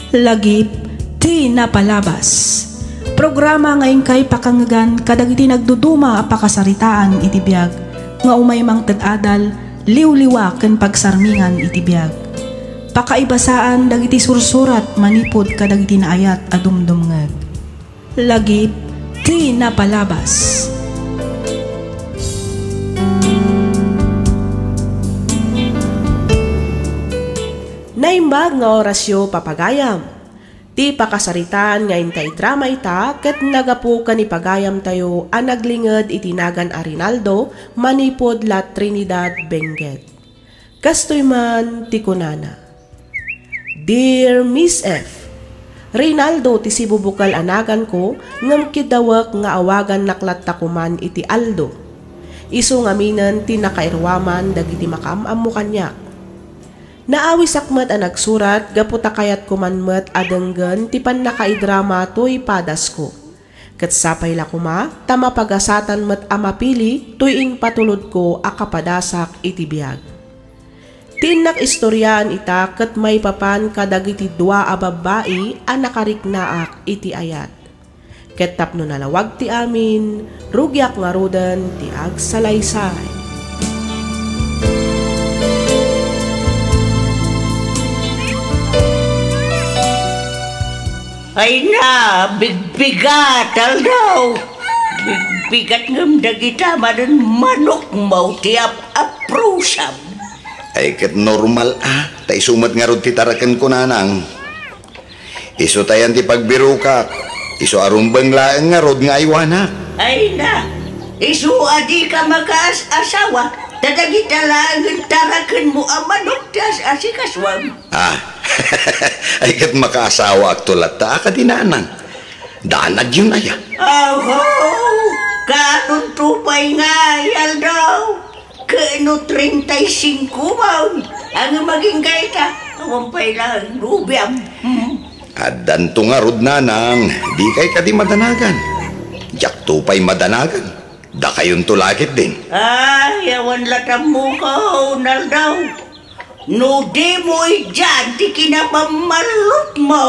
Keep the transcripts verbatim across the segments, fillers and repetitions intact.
Lagip ti napalabas. Programa nga inkay pakangngegan kadagiti nagduduma a pakasaritaan iti biag nga umay mangted adal, liwliwa ken pagsarmingan iti biag. Pakaibasaan dagiti sursurat manipud kadagiti naayat a dumdumngeg. Lagip ti napalabas. Naimbag nga orasyo, papagayam. Ti pakasaritaan nga inta idrama ita ket nagapu ken ni pagayamtayo a naglinged iti nagan a Rinaldo manipud La Trinidad, Benguet. Kastoy man ti kunana, "Dear Miss F, Rinaldo ti sibubukel a naganko ngem kiddawek nga awagannak latta koman iti Aldo. Isu ngaminen ti nakairuaman dagiti makaam-ammo kaniak. Naawisak met a nagsurat gapu ta kayatko man met a denggen ti pannakaidrama toy padasko. Ket sapay la koma ta mapagasatan met a mapili toy impatulodko a kapadasak iti biag. Ti innak istoriaan ita ket maipapan kadagiti dua a babbai a nakariknaak iti ayat. Ket tapno nalawag ti amin, rugiak ngaruden ti agsalaysay." Ay na, bigbigat, Aldo! Bigbigat ngem dagita manen manokmo ti ap-aprusam. Ay ket normal a, ta isu met ngarud ti tarakenko, nanang. Isu tayan ti pagbirokak, isu a rumbeng laeng ngarud nga aywanak. Ay na, isu a dika makaas-asawa, ta dagita laengen tarakenmo a manok ti as-asikasuam. Ah, ay ket makaasawaakto latta a kadi, nanang. Danagyon aya. Aho! Kaanonto pay ngay, Aldo? Ket no treinta y cinco man, ngem agingga ita, awan pay laeng nobiam. Hmm. Addanto ngarud, nanang, dikay kadi madanagan. Diakto pay madanagan. Dakayonto la ketdin. Ay, awan la tammuko, Aldo. No dimo idian ti kinapammalutmo,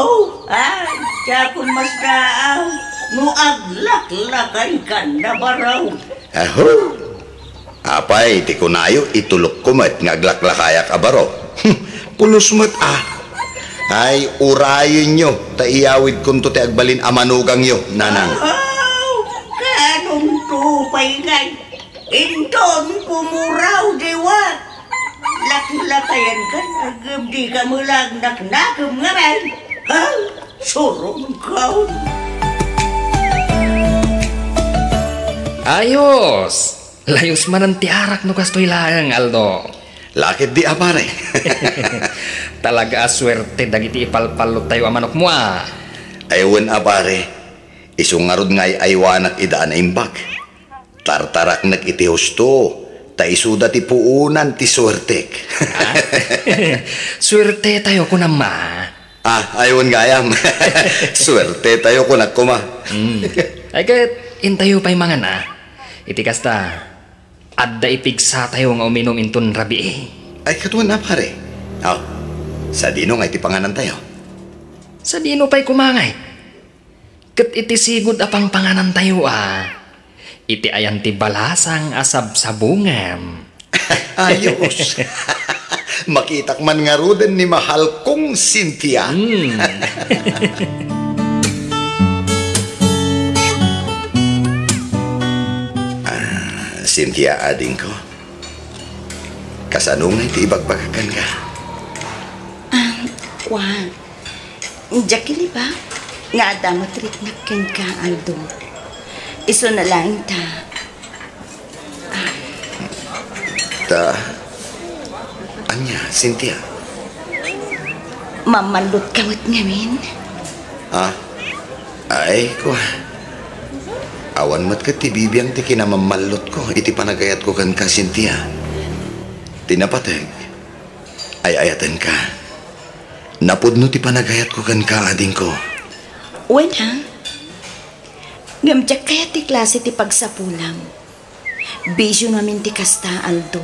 ah, diakon masdaaw no aglaklakaykan a baro. Aho! Apay ti kunayo, itulokko met nga aglaklakayak a baro? Pulos met a. Ay, urayenyo, ta iyawidkonto ti agbalin a manugangyo, nanang. Aho! Kaanonto pay ngay? Inton pumuraw diwa, laklakayankan, ngem dika met la naknakem ngamin. Ha? Surongkaw. Ayos! Layos manen ti arak no kastoy laeng, Aldo. Laketdi a, pare. Talaga a suerte dagiti ipalpallottayo a manokmo a. Ay wen a, pare. Isu ngarud nga ay-aywanak ida a naimbag. Tartaraknek iti husto, ta isuda ti puonan ti suertek. Ah? Suertetayo, kunam a. Ah, aywan gayam. Suertetayo, kunak koma. Mm. Ay, ket intayo pay mangan a. Iti kasta, adda ipigsatayo nga uminum inton rabii. Ay, ket wen a, pare. Aw, sadino nga iti panganantayo? Sadino pay koma ngay? Ket iti sigud a pangpanganantayo a, iti ayan ti balasang a sabsabungan. Ayos. Makitak man ngaruden ni mahal kong Cynthia. Hmm. Ah, Cynthia, adingko. Kasano nga iti ibagbagak kenka? Ah, kuan. Diak iliba nga adda met riknak kenka, Aldo. Isuna laeng ta. Ta, ania, Cynthia? Mammallutka met ngamin? Ha? Ay, kua. Awan met ket ti bibiang ti kinamammallutko iti panagayatko kenka, Cynthia. Ti napateg, ay-ayatenka. Napudno ti panagayatko kenka, adingko. Wen, ha? Ngem diak kayat ti klase ti pagsapulam. Bisio ngamin ti kasta, Aldo.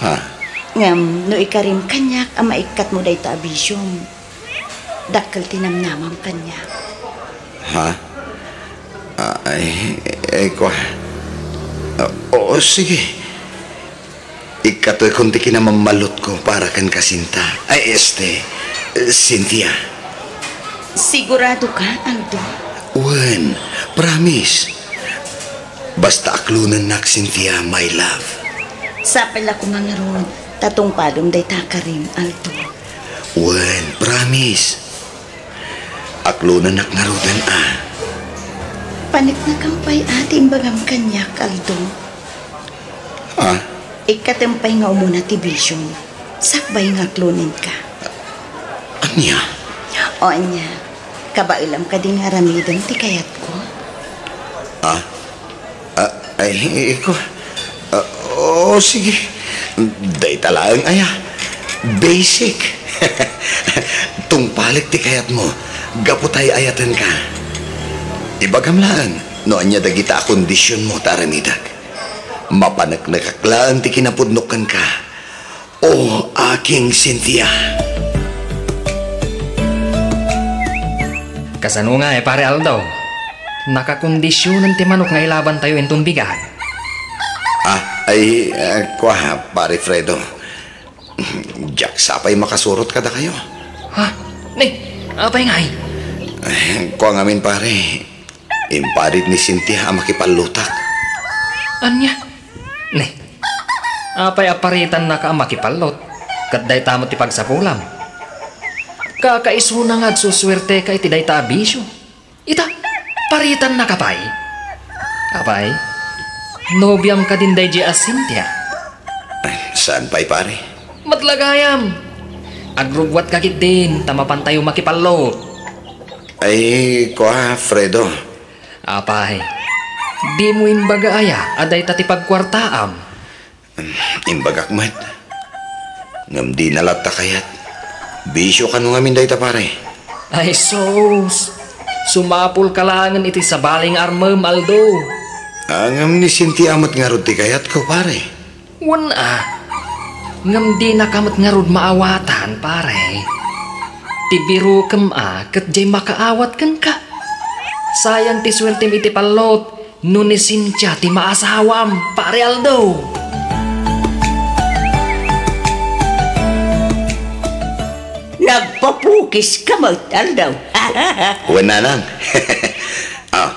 Ha? Ngem no ikarim kaniak a maikkatmo dayta a bisiom, Dakkel ti namnamam kaniak. Ha? Ah, ay, ay, kua. Ah, oo, sige. Ikkatekon ti kinamammalutko para ken Kasinta. Ay, este, Cynthia. Sigurado ka, Aldo? Wen, promise. Basta aklonennak, Cynthia, my love. Sapay la koma ngarud, ta tungpalem dayta karim, Aldo. Wen, promise. Aklonennak ngaruden a. Paneknekam pay a ti imbagam kaniak, Aldo. Ah? Ikkatem pay nga umuna ti bisiom, sakbay nga aklonenka. Ania? O ania, kabaelam kadi nga aramidem ti kayatko? Ah? Ah, ay, iko. Ah, o, sige. Dayta laeng aya. Basic. Tungpalek ti kayatmo. Gapu ta ay-ayatenka. Ibagam laeng no ania dagita a kondisionmo ta aramidek. Mapaneknekak laeng ti kinapudnok kenka. Oh, aking Cynthia. Kasano nga, eh, Pare Aldo? Nakakondisionen ti manok nga ilabantayo inton bigat? Ah, ay, ah, kua, Pare Fredo. Diak sapay makasurot kadakayo. Ha? Ni, apay ngay? Eh, kua ngamin, pare. Imparit ni Cynthia a makipallotak. Ania? Ne. Apay a paritannaka a makipallot? Ket dayta met ti pagsapulam. Kakaisuna nga agsusuerteka iti dayta a bisio. Ita, paritannaka pay? Apay, nobiam kadin daydiay a Cynthia? Ay, saan pay, pare? Met la gayam. Agrugwatka ketdin ta mapantayo makipallot. Ay, kua, Fredo. Apay, dimo imbaga aya a dayta ti pagkuartaam? Imbagak met. Ngem dina latta kayat. Bisio kano ngamin dayta, pare? Ay, sus! Sumapulka laengen iti sabali nga armem, Aldo. Ah, ngem ni Cynthia met ngarud ti kayatko, pare. Wen a, ngem dinaka met ngarud maawatan, pare. Ti birokem a ket diay makaawat kenka. Sayang ti suertem iti pallot no ni Cynthia ti maasawam, Pare Aldo. Nagpapukiska met, Aldo. Wen, nanang. Ah,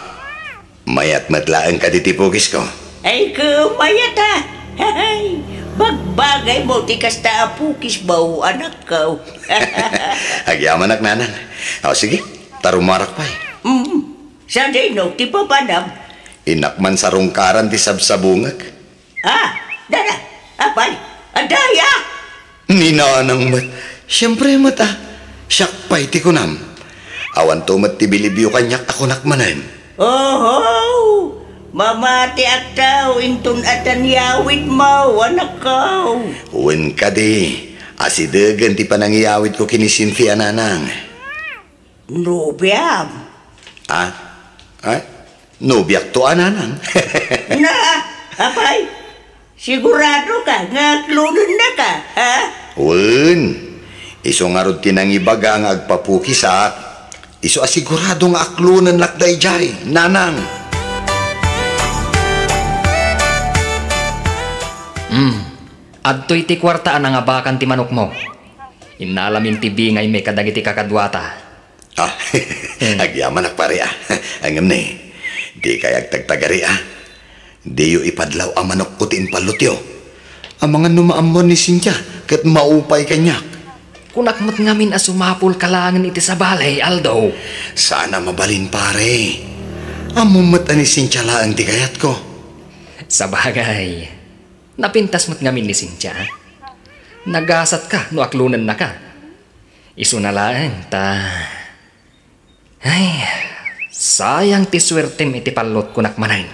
mayat met laeng kadi ti pukisko? Ay, ket mayat a. Bagbagaymo ti kasta a pukismo, anakko. Agyamanak, nanang. O, sige, ta rumarak pay. Mm. Sadino ti papanam? Innak man sarungkaran ti sabsabungek. Ah, dada, apay, adda aya? Ni nanang met, siempre met a, siak pay ti kunam. Awanto met ti bilibyo kaniak a kunak manen. Oho, mamatiakto inton addan yawidmo, anakko. Wen kadi, asidegen ti panangiyawidko ken ni Cynthia, nanang. Nobiam? Ah? Ay, nobiakto a, nanang. Na, apay, siguradoka nga aklonennaka, ha? Wen, isu ngarud ti nangibaga nga agpapukisak, isu a sigurado nga aklonennak daydiay, nanang. Hmm, adtoy ti kuarta a nangabakan ti manokmo. Innalamin ti bingaymi kadagiti kakaduata. Ah, hmm. Agyamanak, pare, ah. Ngem ne, dikay agtagtagari, ah. Diyo ipadlaw a manokko ti impallotyo. Amangan no maammon ni Cynthia ket maupay kaniak. Kunak met ngamin a sumapulka laengen iti sabali, Aldo. Saan a mabalin, pare. Ammom met a ni Cynthia laeng ti kayatko. Sabagay, napintas met ngamin ni Cynthia. Nagasatka no aklonennaka. Isuna laeng ta, ay, sayang ti suertem iti pallot, kunak manen.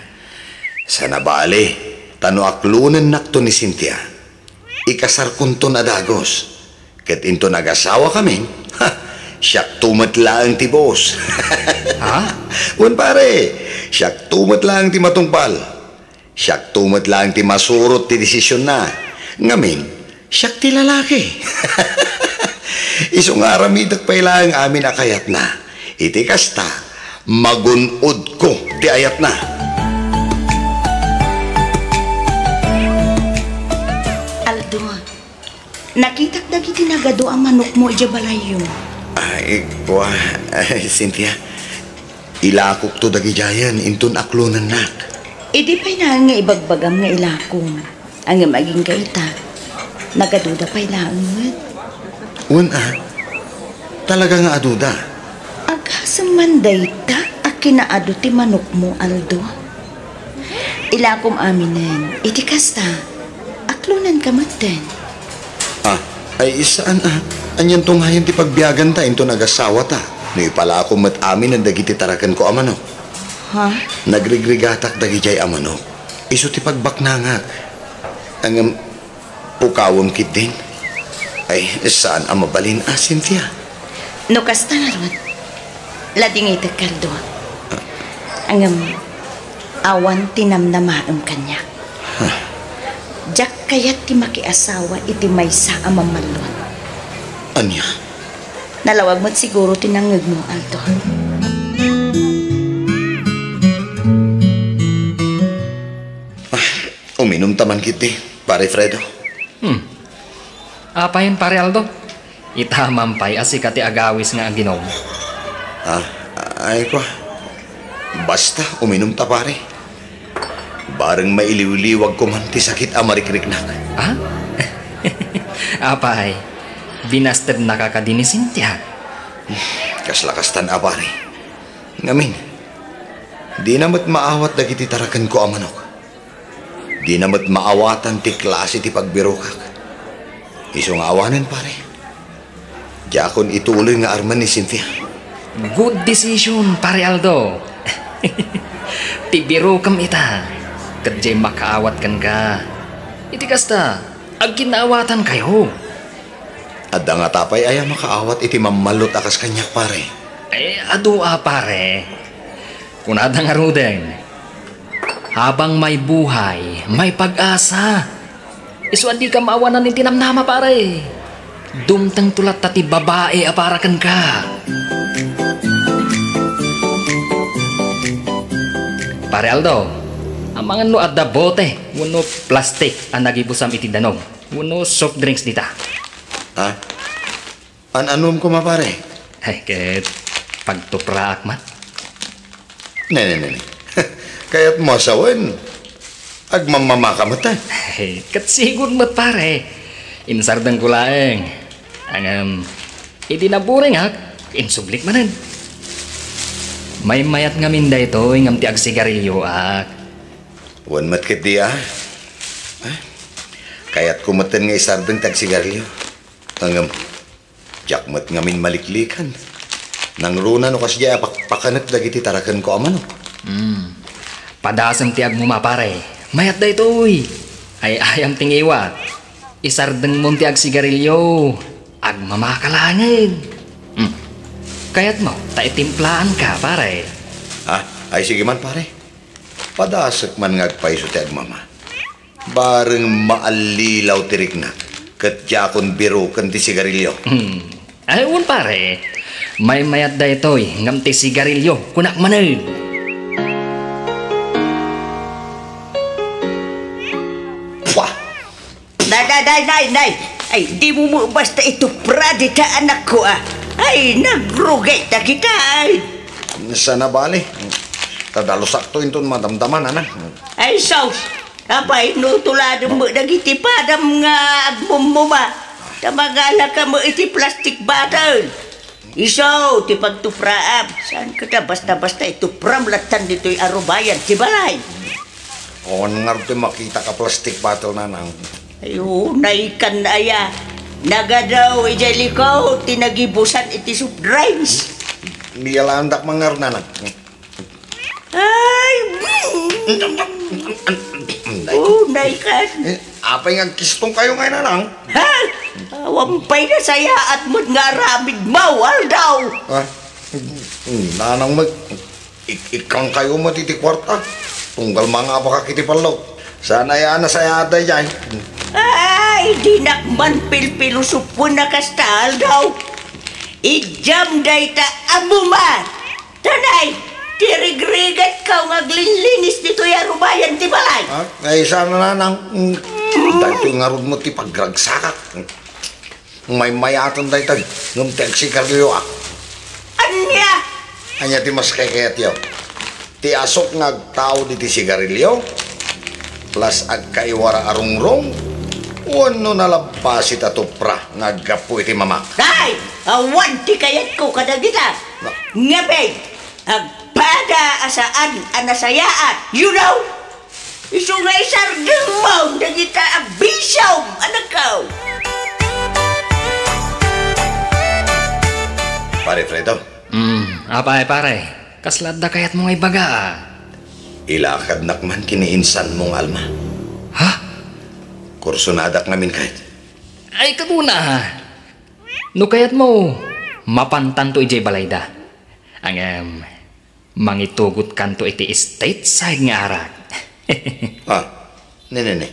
Saan a bale, ta no aklonennakto ni Cynthia, ikasarkonton a dagus. Ket inton agasawakamin, ha, siakto met laeng ti boss. Ha? Wen, pare, siakto met laeng ti matungpal. Siakto met laeng ti masurot ti desisionna. Ngamin, siak ti lalaki. Isu nga aramidek pay laeng amin a kayatna. Iti kasta, magun-odko ti ayatna. Aldo, nakitak dagiti nagadu a manokmo idiay balayyo. Ay, kua, ay, Cynthia, ilakokto dagidiayen inton aklonennak. Idi pay laeng nga ibagbagam nga ilakom. Ngem agingga ita, nagaduda pay laeng met. Wen a, talaga nga aduda. Agasem man dayta a kinaadu ti manokmo, Aldo. Ilakom aminen, iti kasta, aklonenka metten. Ah, ay saan a, anianto ngayen ti pagbiaganta inton agasawata no ipalakom met aminen dagiti tarakenko a manok? Ha? Nagrigrigatak dagidiay a manok. Isu ti pagbaknangak. Ngem, pukawem ketdin. Ay, saan a mabalin a, Cynthia. No kasta ngarud, ladingitek, Aldo. Ngem, awan ti namnamaem kaniak. Huh. Diak kayat ti makiasawa iti maysa a mammalluan. Ania? Nalawag met siguro ti nangngegmo, Aldo. Ah, uminumta man ketdi, Pare Fredo. Hmm. Apayen, Pare Aldo? Itamam pay a sika ti agawis nga aginom. Ah, ay kua. Basta, uminumta, pare. Bareng mailiwliwagko man ti sakit a marikriknak. Ah? Apay, binastednaka kadi ni Cynthia? Kasla kastan a, pare. Ngamin, dina met maawat dagiti tarakenko a manok. Dina met maawatan ti klase ti pagbirokak. Isu nga awanen, pare. Diakon ituloy nga armen ni Cynthia. Good decision, Pare Aldo. Ti birokem ita, ket diay makaawat kenka. Iti kasta, agkinnaawatankayo. Adda ngata pay aya makaawat iti mammallot a kas kaniak, pare? Eh, adu a, pare. Kunada ngaruden, "Habang may buhay, may pag-asa." Isu a dika maawanan iti namnama, pare. Dumtengto latta ti babae a para kenka. Pare Aldo, amangan no adda bote wenno plastik a nagibusam iti danum wenno soft drinks dita. Ha? An-anuem koma, pare? Ay, ket pagtupraak man. Ne, ne, ne, ne. Kayatmo a sawen, agmamamaka met, eh. Ay, ket sigud met, pare. Insardengko laeng. Ngem, idi naburingak, insublik manen. Maymayat ngamin daytoy ngem ti agsigarilioak. Wen met ketdi, ah. Ah? Kayatko metten nga isardeng ti agsigarilio. Ngem, diak met ngamin maliklikan. Nangruna no kasdiay a pakpakanek dagiti tarakenko a manok. Hmm. Padasem ti agmuma, pare. Mayat daytoy. Ay-ayam ti ngiwat. Isardengmon ti agsigarilio. Agmamaka laengen. Hmm. Kayatmo ta itimplaanka, pare? Ah, ay sige man, pare. Padasek man nga agpayso ti agmama. Bareng maallilaw ti riknak, ket diakon biroken ti sigarilio. Hmm. Ay, wen, pare. Maymayat daytoy, ngem ti sigarilio, kunak manen. Pua! Nay, nay, nay, nay, nay! Ay, dimo met basta itupra dita, anakko, ah. Ay, nagrugay ta kita, ay. Sana bali. Tadalusakto inton madamdama, nanang. Ay, sus! Apay, no tuladem met dagiti padam nga agmummuma, ta mangalaka met iti plastic bottle. Isu ti pagtupraam. Saan ka ta basta-basta itupram lattan ditoy arubayan ti balay. Awan ngarud ti makitak a plastic bottle, nanang. Ay, unay kan aya. Nagadu idiay likod ti nagibusan iti soft drinks. Bialaandak man ngarud, nanang. Ay! Nay. Oh, nay kan. Eh, apay nga agkistongkayo ngay, nanang? Ha? Awan pay nasayaat met nga aramidmo, Aldo. Ah, nanang met, ik-, ikkangkayo met iti kuarta. Tunggal mangabakak iti pallog. Saan aya a nasayaat daydiay? Ay, Dinak man pilpilosopoen a kasta, Aldo. Idiam dayta a bumat. Tanay, ti rigrigatko nga aglinlinis ditoy a rubayan ti balay. Ah, ay, sana na nang, mm, daytoy ngarud met ti pagragsakak. Maymayaten daytoy, ngem ti agsigarilio, ah. Ania? Ania ti mas kayatyo? Ti asuk nga agtaud iti sigarilio, plus agkaiwara a rungrong, wenno nalabbasi ta tupra nga aggapu iti mamak? Ay! Awan ti kayatko kadagita. Na- Ngem, agpada a saan a nasayaat, you know? Isu nga isardengmo dagita a bisiom, anakko. Pare Fredo. Hmm, apay, pare? Kasla adda kayatmo nga ibaga, a? Ilakadnak man ken ni insanmo nga Alma. Ha? Kursonadak ngamin ket. Ay, kaduna, ha? No kayatmo, mapantanto idiay balayda. Ngem, mangitugotkanto iti state side nga arak. Ah, ne, ne, ne.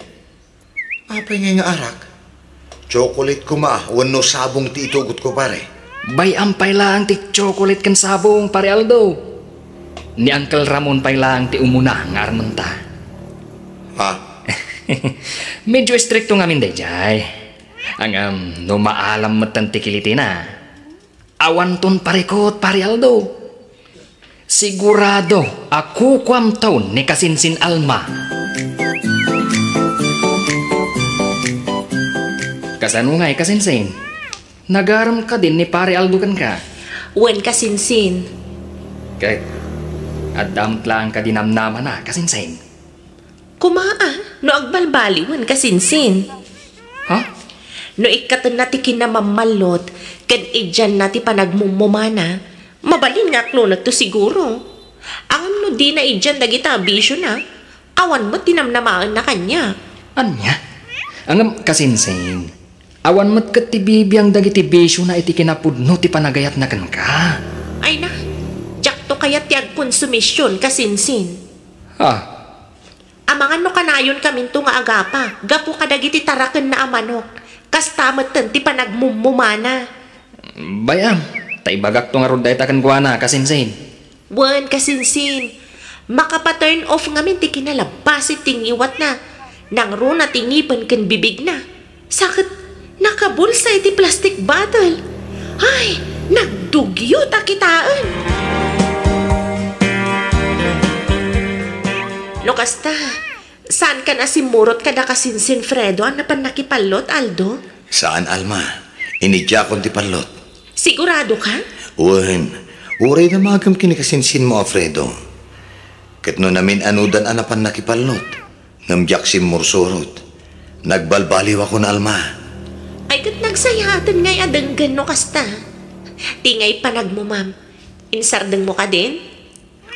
Apay ngay nga arak? Chocolate koma wenno sabong ti itugotko, pare? Bay-am pay laeng ti chocolate ken sabong, Pare Aldo. Ni Uncle Ramon pay laeng ti umuna nga armenta. Ha? Medyo istrikto ngamin daydiay. Ngem, no maalam metten ti kilitina, awanton parikut, Pare Aldo. Sigurado a kukuamton ni Kasinsin Alma. Kasano ngay, Kasinsin? Nagarem kadin ni Pare Aldo kenka? Wen, Kasinsin. Ket, adda met laeng kadi namnamana, Kasinsin? Koma, a, no agbalbaliwen, Kasinsin. Ha? No ikkatenna ti kinamammallot ken idianna ti panagmummumana, mabalin nga aklonetto siguro. Ngem no dina idian dagita a bisiona, awan met ti namnamaenna kaniak. Ania? Ngem, Kasinsin, awan met ket ti bibiang dagiti bisiona iti kinapudno ti panagayatna kenka. Ay na, diakto kayat ti agkonsumision, Kasinsin. Ha? Amangan no kanayonkaminto nga agapa gapu kadagiti tarakenna a manok. Kasta metten ti panagmummumana. Bay-am, ta ibagakto ngarud dayta kenkuana, Kasinsin. Wen, Kasinsin, makapa-turn off ngamin ti kinalabbasi ti ngiwatna. Nangruna ti ngipen ken bibigna. Sa ket nakabulsa iti plastic bottle. Ay, nagdugyot a kitaen. No kasta, saankan a simmurot kada Kasinsin Fredo a napan nakipallot, Aldo? Saan, Alma. Inidiakon ti pallot. Sigurado ka? Wen, uray damagem ken ni Kasinsinmo a Fredo. Ket no namin-anudan a napan nakipallot, ngem diak simmursurot. Nagbalbaliwakon, Alma. Ay, ket nagsayaaten ngay a denggen no kasta. Ti ngay panagmumam, insardengmo kadin?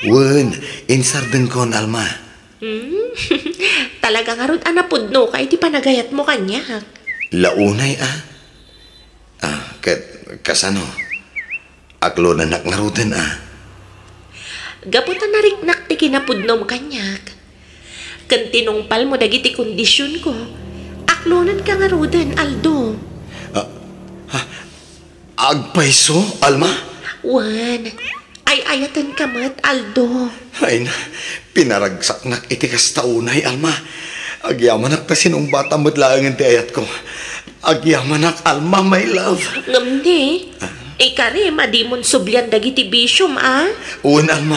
Wen, insardengkon, Alma. Hmm? Talaga ngarud a napudnoka iti panagayatmo kaniak. La unay, a? Ah, ket kasano? Aklonennak ngaruden, a? Gapu ta nariknak ti kinapudnom kaniak. Ken tinungpalmo dagiti kondisionko. Aklonenka ngaruden, Aldo. Ah, ha? Agpayso, Alma? Wen, ay-ayatenka met, Aldo. Ay na, pinaragsaknak iti kasta unay, Alma. Agyamanak ta sinungbatam met laengen ti ayatko. Agyamanak, Alma, my love. Ngem ni, ah? Ikarim a dimon sublian dagiti bisiom, a? Wen, Alma,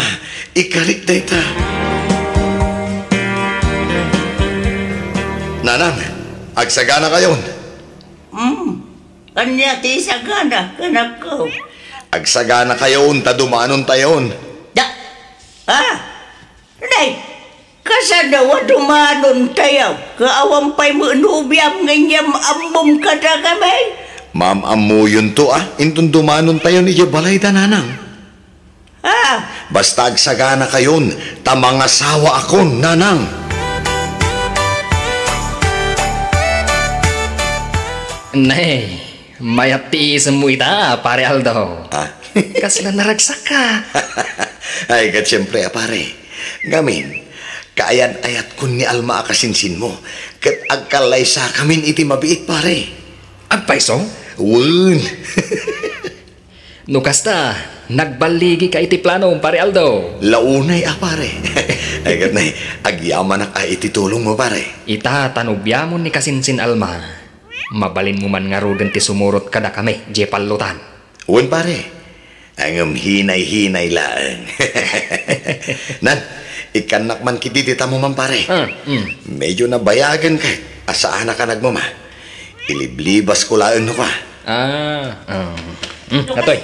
ikarik dayta. Nanang, agsaganakayon. Hmm, ania ti isagana, anakko? Agsaganakayon ta dumanontayon. Da, ah, nay, kasano a dumanontayo? Ket awan pay met nobiam ngem ammom kadakami? Maam-ammoyonto, a, inton dumanontayon idiay balayda, nanang. Ah! Basta agsaganakayon, ta mangasawaakon, nanang. Nay, mayat ti iisemmo ita, Pare Aldo. Ah? Kasla naragsakka. Ay, ket siempre, a pare. Ngamin, Kaayan-ayatkon ni Alma a kasinsinmo, ket agkallaysakamin iti mabiit, pare. Agpayso? Wen. No kasta, nagballigika iti planom, Pare Aldo. Launay a, pare. Ay, ket nay, agyamanak a iti tulongmo, pare. Ita ta no biamon ni kasinsin Alma, mabalinmo man ngaruden ti sumurot kadakami, diay pallotan. Wen, pare. Ngem hinay-hinay laeng. Nan, ikkannak man ketdi ti tamoman, pare. Ah, mm. Medyo nabayagen ket a saanak a nagmama. Iliblibasko laeng no kua. Ah, ah. Mm, no kasta,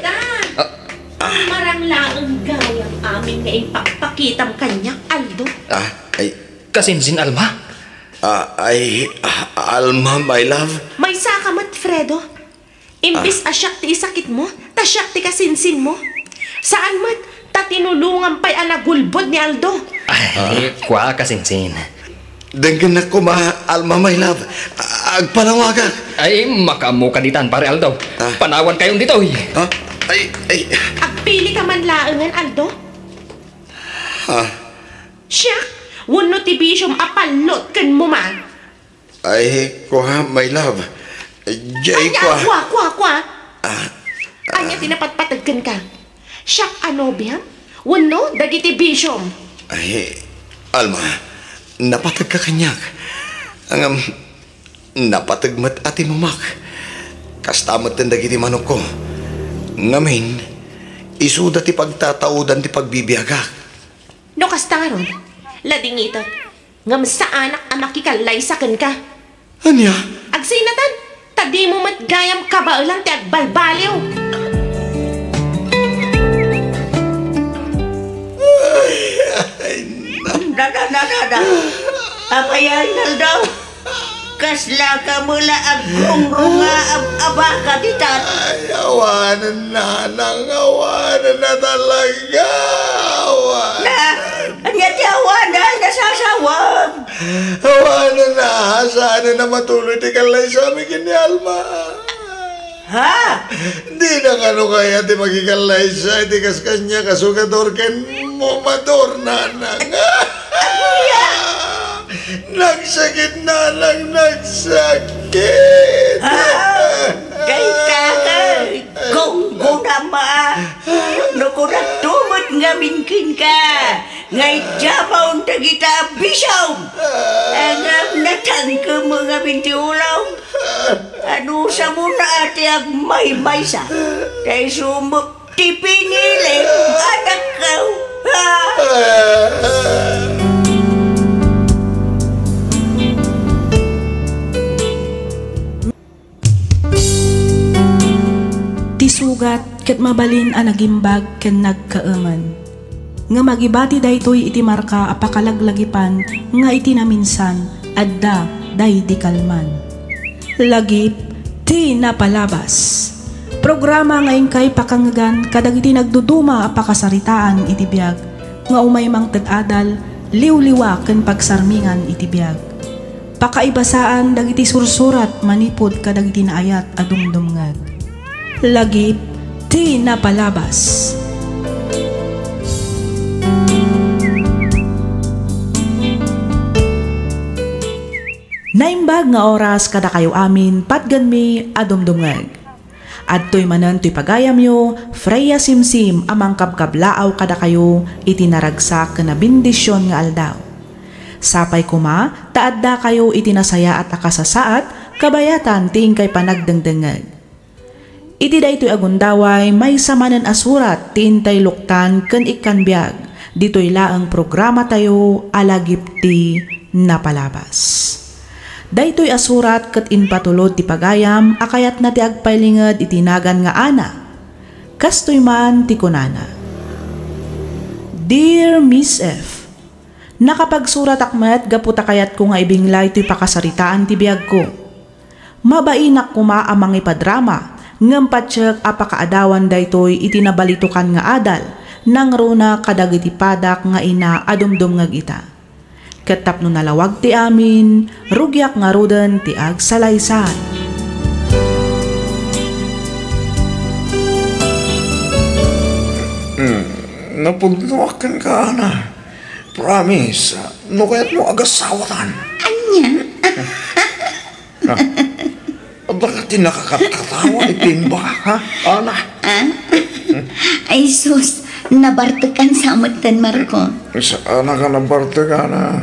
ah, marang laeng gayam amin nga impakpakitam kaniak, Aldo. Ah, ay. Kasinsin Alma? Ah, ay, ah, Alma, my love. Maysaka met, Fredo. Imbes a siak ti isakitmo, ta siak ti kasinsinmo. Saan met, ta tinulongam pay a nagulbod ni Aldo. Ay, kua, kasinsin. Denggennak koma, Alma, my love. Agpanawagak. Ay, makaammoka ditan, Pare Aldo. Ah. Panawankayon ditoy. Ah, ay, ay. Agpilika man laengen, Aldo. Ah. Siak, wenno ti bisiom a pallot kenmo man? Ay, kua, my love. Jay, ay, kua. Kua, kua, kua. Ah, ania ti napatpateg kenka? Siak a nobiam? Wenno dagiti bisiom? Ay, Alma, napategka kaniak. Ngem, napateg met a tinumak. Kasta metten dagiti manokko. Ngamin, isuda ti pagtataudan ti pagbibiagak. No kasta ngarud, ladingitek, ngem saanak a makikallaysa kenka. Ania? Agsinatan, ta dimo met gayam kabaelan ti agbalbaliw. Ay, ay, na- Da, da, da, da, da. Apay a inaldaw? Kasla ka met la agrungrunga a, a baka ditan. Ay, awanen, nanang, awanen na talaga. Awanen. Na, ania ti awanen? Nasasawem. Awanen na, saanen a matuloy ti kallaysami ken ni Alma. Ha? Dina kano kayat ti makikallaysa iti kas kaniak a sugador ken momador, nanang. Aguya! Nagsakit, nanang, nagsakit. Ha? Dayta ka, gunggonam a. No kunakto met ngamin kenka, nga idiapaon dagita a bisiom. Ngem natangkem ngamin ti ulom. Anusamon a ti agmaymaysa, ta isu met ti pinili a dakkel. Ti sugat ket mabalin a nagimbag ken nagkaemen. Ngem agibati daytoy iti marka a pakalaglagipan nga iti naminsan, adda daydi kalman. Lagip ti napalabas. Programa nga inkay pakangngegan kadagiti nagduduma a pakasaritaan iti biag nga umay mangted adal, liwliwa ken pagsarmingan iti biag. Pakaibasaan dagiti sursurat manipud kadagiti naayat a dumdumngeg. Lagip ti napalabas. Naimbag nga oras kadakayo amin, patgenmi a dumdumngeg. Adtoy manen toy pagayamyo, Freya Simsim a mangkabkablaaw kadakayo iti naragsak ken nabendision nga aldaw. Sapay koma ta addakayo iti nasayaat a kasasaad kabayatan ti inkay panagdengdengngeg. Iti daytoy a gundaway, maysa manen a surat ti intay luktan ken ikkan biag ditoy laeng programatayo a Lagip ti Napalabas. Daytoy a surat ket impatulod ti pagayam a kayatna ti agpailinged iti nagan nga Ana. Kastoy man ti kunana, Dear Miss F, nakapagsuratak met gapu ta kayatko nga ibinglay toy pakasaritaan ti biagko. Mabainak koma a mangipadrama, ngem patiek a pakaadawan daytoy iti nabalitokan nga adal, nangruna kadagiti padak nga ina a dumdumngeg ita. Ket tapno nalawag ti amin, rugiak ngaruden ti agsalaysay. Hmm, napudnoak kenka, Ana. Promise, no kayatmo agasawatan. Ania? Ah, adda ka ti nakakatkatawa iti imbagak, ha? Ana? Ah? Ay sus, nabartekan sa metten, Marco. Saan ka nabartekan, ha?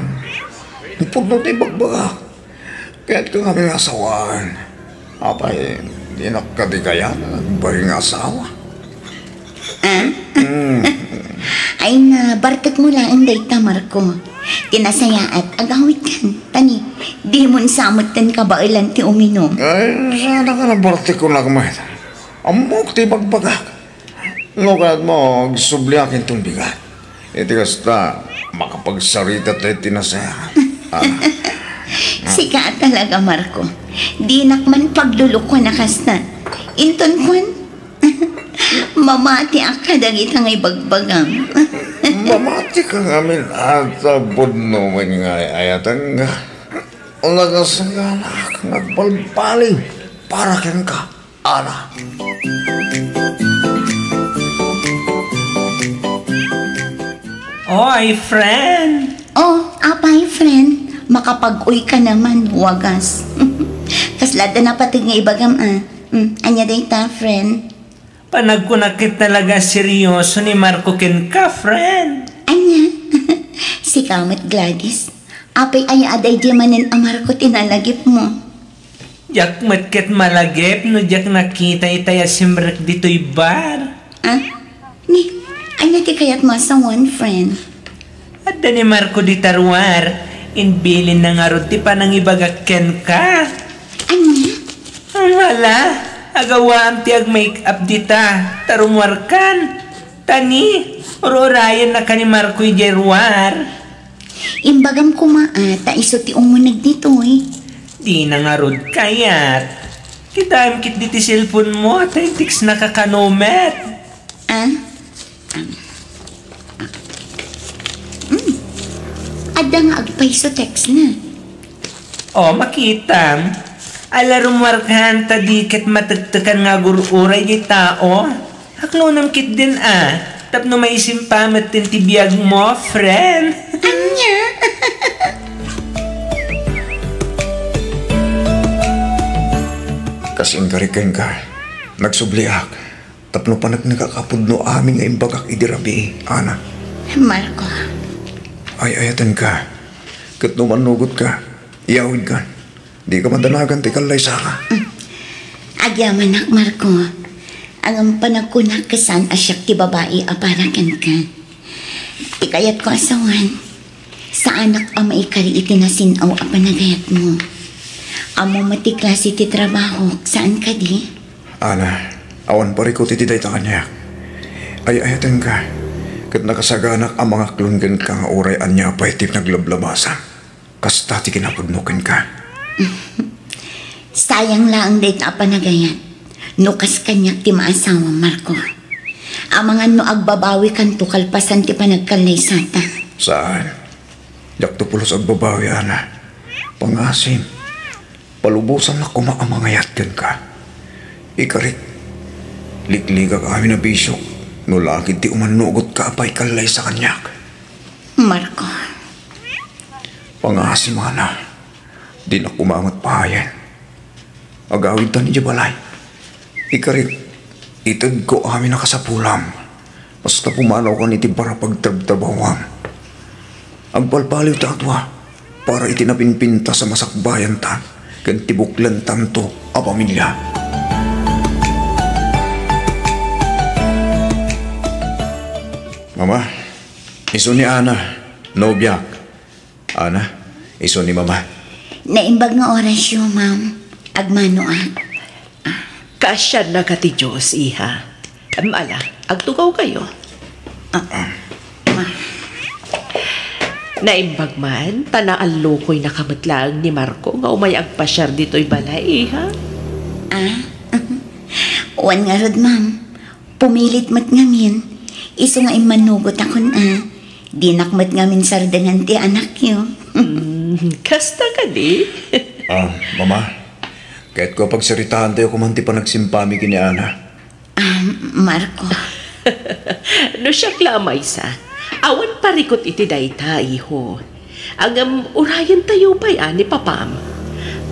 Pudno ti ibagbagak. Kayat ka nga asawaan. Apay, dinak kadi kayat agbaling nga asawa? Ah? Mm. Ay, nabartekmo laeng dayta, Marco. Ti nasayaat, agawidkan. Tani, dimon sa metten kabaelan ti uminum. Ay, saan ka nabartek ko nakmet? Ammok ti bagbagak. No kayatmo, agsubliak inton bigat. Iti kasta, makapagsarita tayo ti nasayaat. Ah. Sika talaga, Marco. Dinak man paglulukuan a kasta. Inton kuan, mamatiak kadagita nga ibagbagam. Mamati ka ngamin at, ah, pudno man nga ay-ayatan nga. Nagasaganak nga agbalbaliw para kenka. Ana. Oy, friend! Oh, apay, friend. Makapag-uy ka naman, wagas. Kasla da napateg nga ibagam, ah. Mm, ania dayta, friend? Panagkunak ket talaga seryoso ni Marco kenka, friend. Ania? Sika met, Gladys. Apay aya a daydiay manen a Marco ti nalagipmo? Diak met ket malagip no diak nakita itay a simrek ditoy bar. Ah? Ni, ania ti kayatmo a sawen, friend? Adda ni Marco dita ruar, imbilinna ngarud ti panangibagak kenka. Ania? Ala, agawaam ti ag-make up dita, ta rummuarkan. Tani, ur-urayennaka ni Marco idiay ruar. Imbagam koma a, ta isu ti umuneg ditoy. Dina ngarud kayat. Kitaem ketdi ti cellphone mo, ta i-text-naka kano met. Ah? Ah. Ah. Hmm. Adda nga agpayso text-na. O, makitam. Ala, rummuarkan ta di ket matektekan nga agur-uray ti tao. Aklonem ketdin a, tapno maisimpamet ti biagmo, friend. Ania? Kas inkarik kenka, nagsubliak. Tapno paneknekak a pudno amin nga imbagak idi rabii, Ana. Marco. Ay-ayatenka. Ket no mannugotka, iyawidkan. Dika madanagan ti kallaysaka. Mm. Agyamanak, Marco. Ngem panagkunak ket saan a siak ti babai a para kenka. Ti kayatko a sawen, saanak a maikari iti nasin-aw a panagayatmo. Ammom met ti klase ti trabahok, saan kadi? Ana, awan parikut iti dayta kaniak. Ay-ayatenka, ket nakasaganak a mangaklon kenka nga uray ania pay ti naglablabasam. Kasta ti kinapudno kenka. Sayang laeng dayta a panagayat. No kas kaniak ti maasawam, Marco. Amangan no agbabawikanto kalpasan ti panagkallaysata. Saan. Diakto pulos agbabawi, Ana. Pangasim. Palubosannak koma a mangayat kenka. Ikarik, likligak amin a bisiok no lakid ti umannugotka a paikallaysa kaniak. Marco. Pangasim, Ana. Dinak koma met pahayen. Agawidtan idiay balay. Ikarik, itedko amin a kasapulam. Basta pumanawkan iti para pagtrabtrabawam. Agbalbaliw ta a dua para iti napinpintas a masakbayantan ken ti buklentanto a pamilia. Mama, isu ni Ana, nobiak. Ana, isu ni Mama. Naimbag nga orasyo, ma'am. Agmanoak. Kaasiannaka ti Dios, iha. Em, ala, agtugawkayo. Ah, ma. Naimbag man, ta naallukoynaka met laeng ni Marco nga umay agpasiar ditoy balay, iha. Ah? Wen ngarud, ma'am. Pumilit met ngamin. Isu nga immannugotakon a. Dinak met ngamin sardengan ti anakyo. Mm, kasta kadi? Ah, Mama, kayatko a pagsaritaantayo koma ti panagsimpami ken ni Ana. Ah, Marco. No siak la a maysa, Awan parikut iti dayta, iho. Ngem urayentayo pay a ni papam.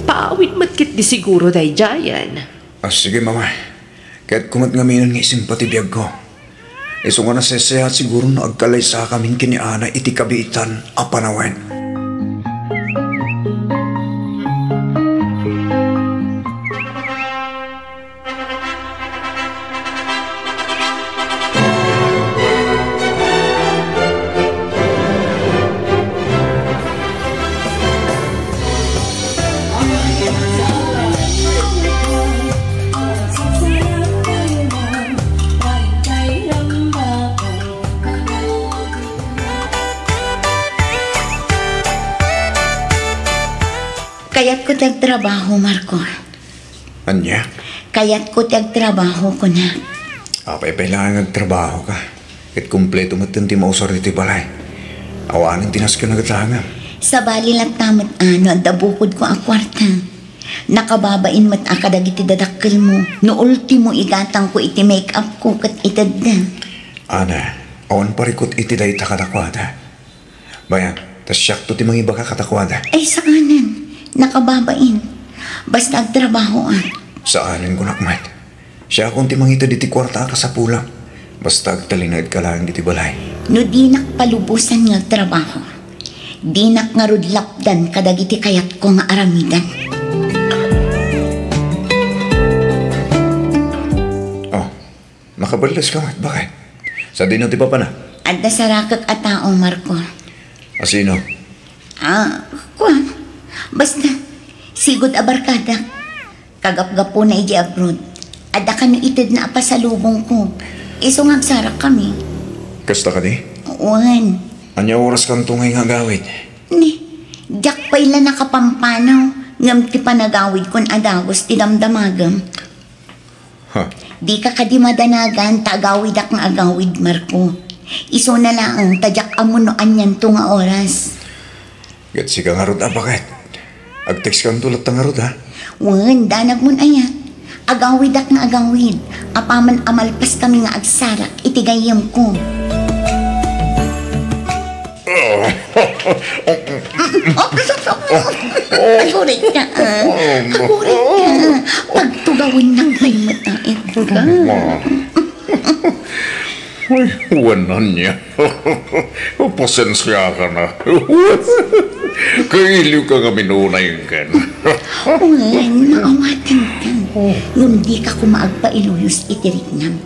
Paawid met ketdi siguro daydiayen. Ah, sige, mama. Kayatko met ngaminen nga isimpa ti biagko. Isu nga naseseat siguro no agkalaysakamin ken ni Ana iti kabiitan a panawen. Kayatko ti agtrabaho, Marco. Ania? Kayatko ti agtrabaho, kunak. Apay pay laeng nga agtrabaho ka? Ket kumpleto met ti mausar iti balay. Awanen ti nasken a gatangem. Sabali latta met a no adda bukodko a kuarta. Nakababain met a kadagiti dadakkelmo, no ultimo igatangko iti make-up ko ket itedda. Ana, awan parikut iti dayta kadakuada. Bayan, ta siakto ti mangibaga kadakuada. Ay, saanen. Nakababain. Basta agtrabahoak. Saanen, kunak met. Siakon ti mangited iti kuarta a kasapulam. Basta agtalinaedka laeng iti balay. No dinak palubosan nga agtrabaho, dinak ngarud lapdan kadagiti kayatko nga aramiden. Oh, Nakaballes ka met, baket? Sadino ti papana? Adda sarakek a tao, Marco. A sino? Ah, kuan. Basta, sigud a barkadak. Kagapgapuna idiay abroad. Adda kano itedna a pasalubongko. Isu nga agsarakkami. Kasta kadi? Wen. Ania oraskanto ngay nga agawid? Ni, diak pay la nakapampanaw, ngem ti panagawidkon a dagus ti damdamagem. Ha? Dika kadi madanagan ta agawidak nga agawid, Marco. Isuna laeng ta diak ammo no anianto nga oras. Ket sika ngarud a baket. Agtextkanto latta ngarud, ha? Wen, danagmon aya. Agawidak nga agawid. Apaman a malpaskami nga agsarak iti gayyemko. Agurayka, ah. Agurayka. Pagtugawennak pay met, ah, Edgar. Ay, wen ania. Pasensiakan a. Kailiwka ngamin unay ken. Wen, maawatanka. Ngem dika koma agpailuyos iti riknam.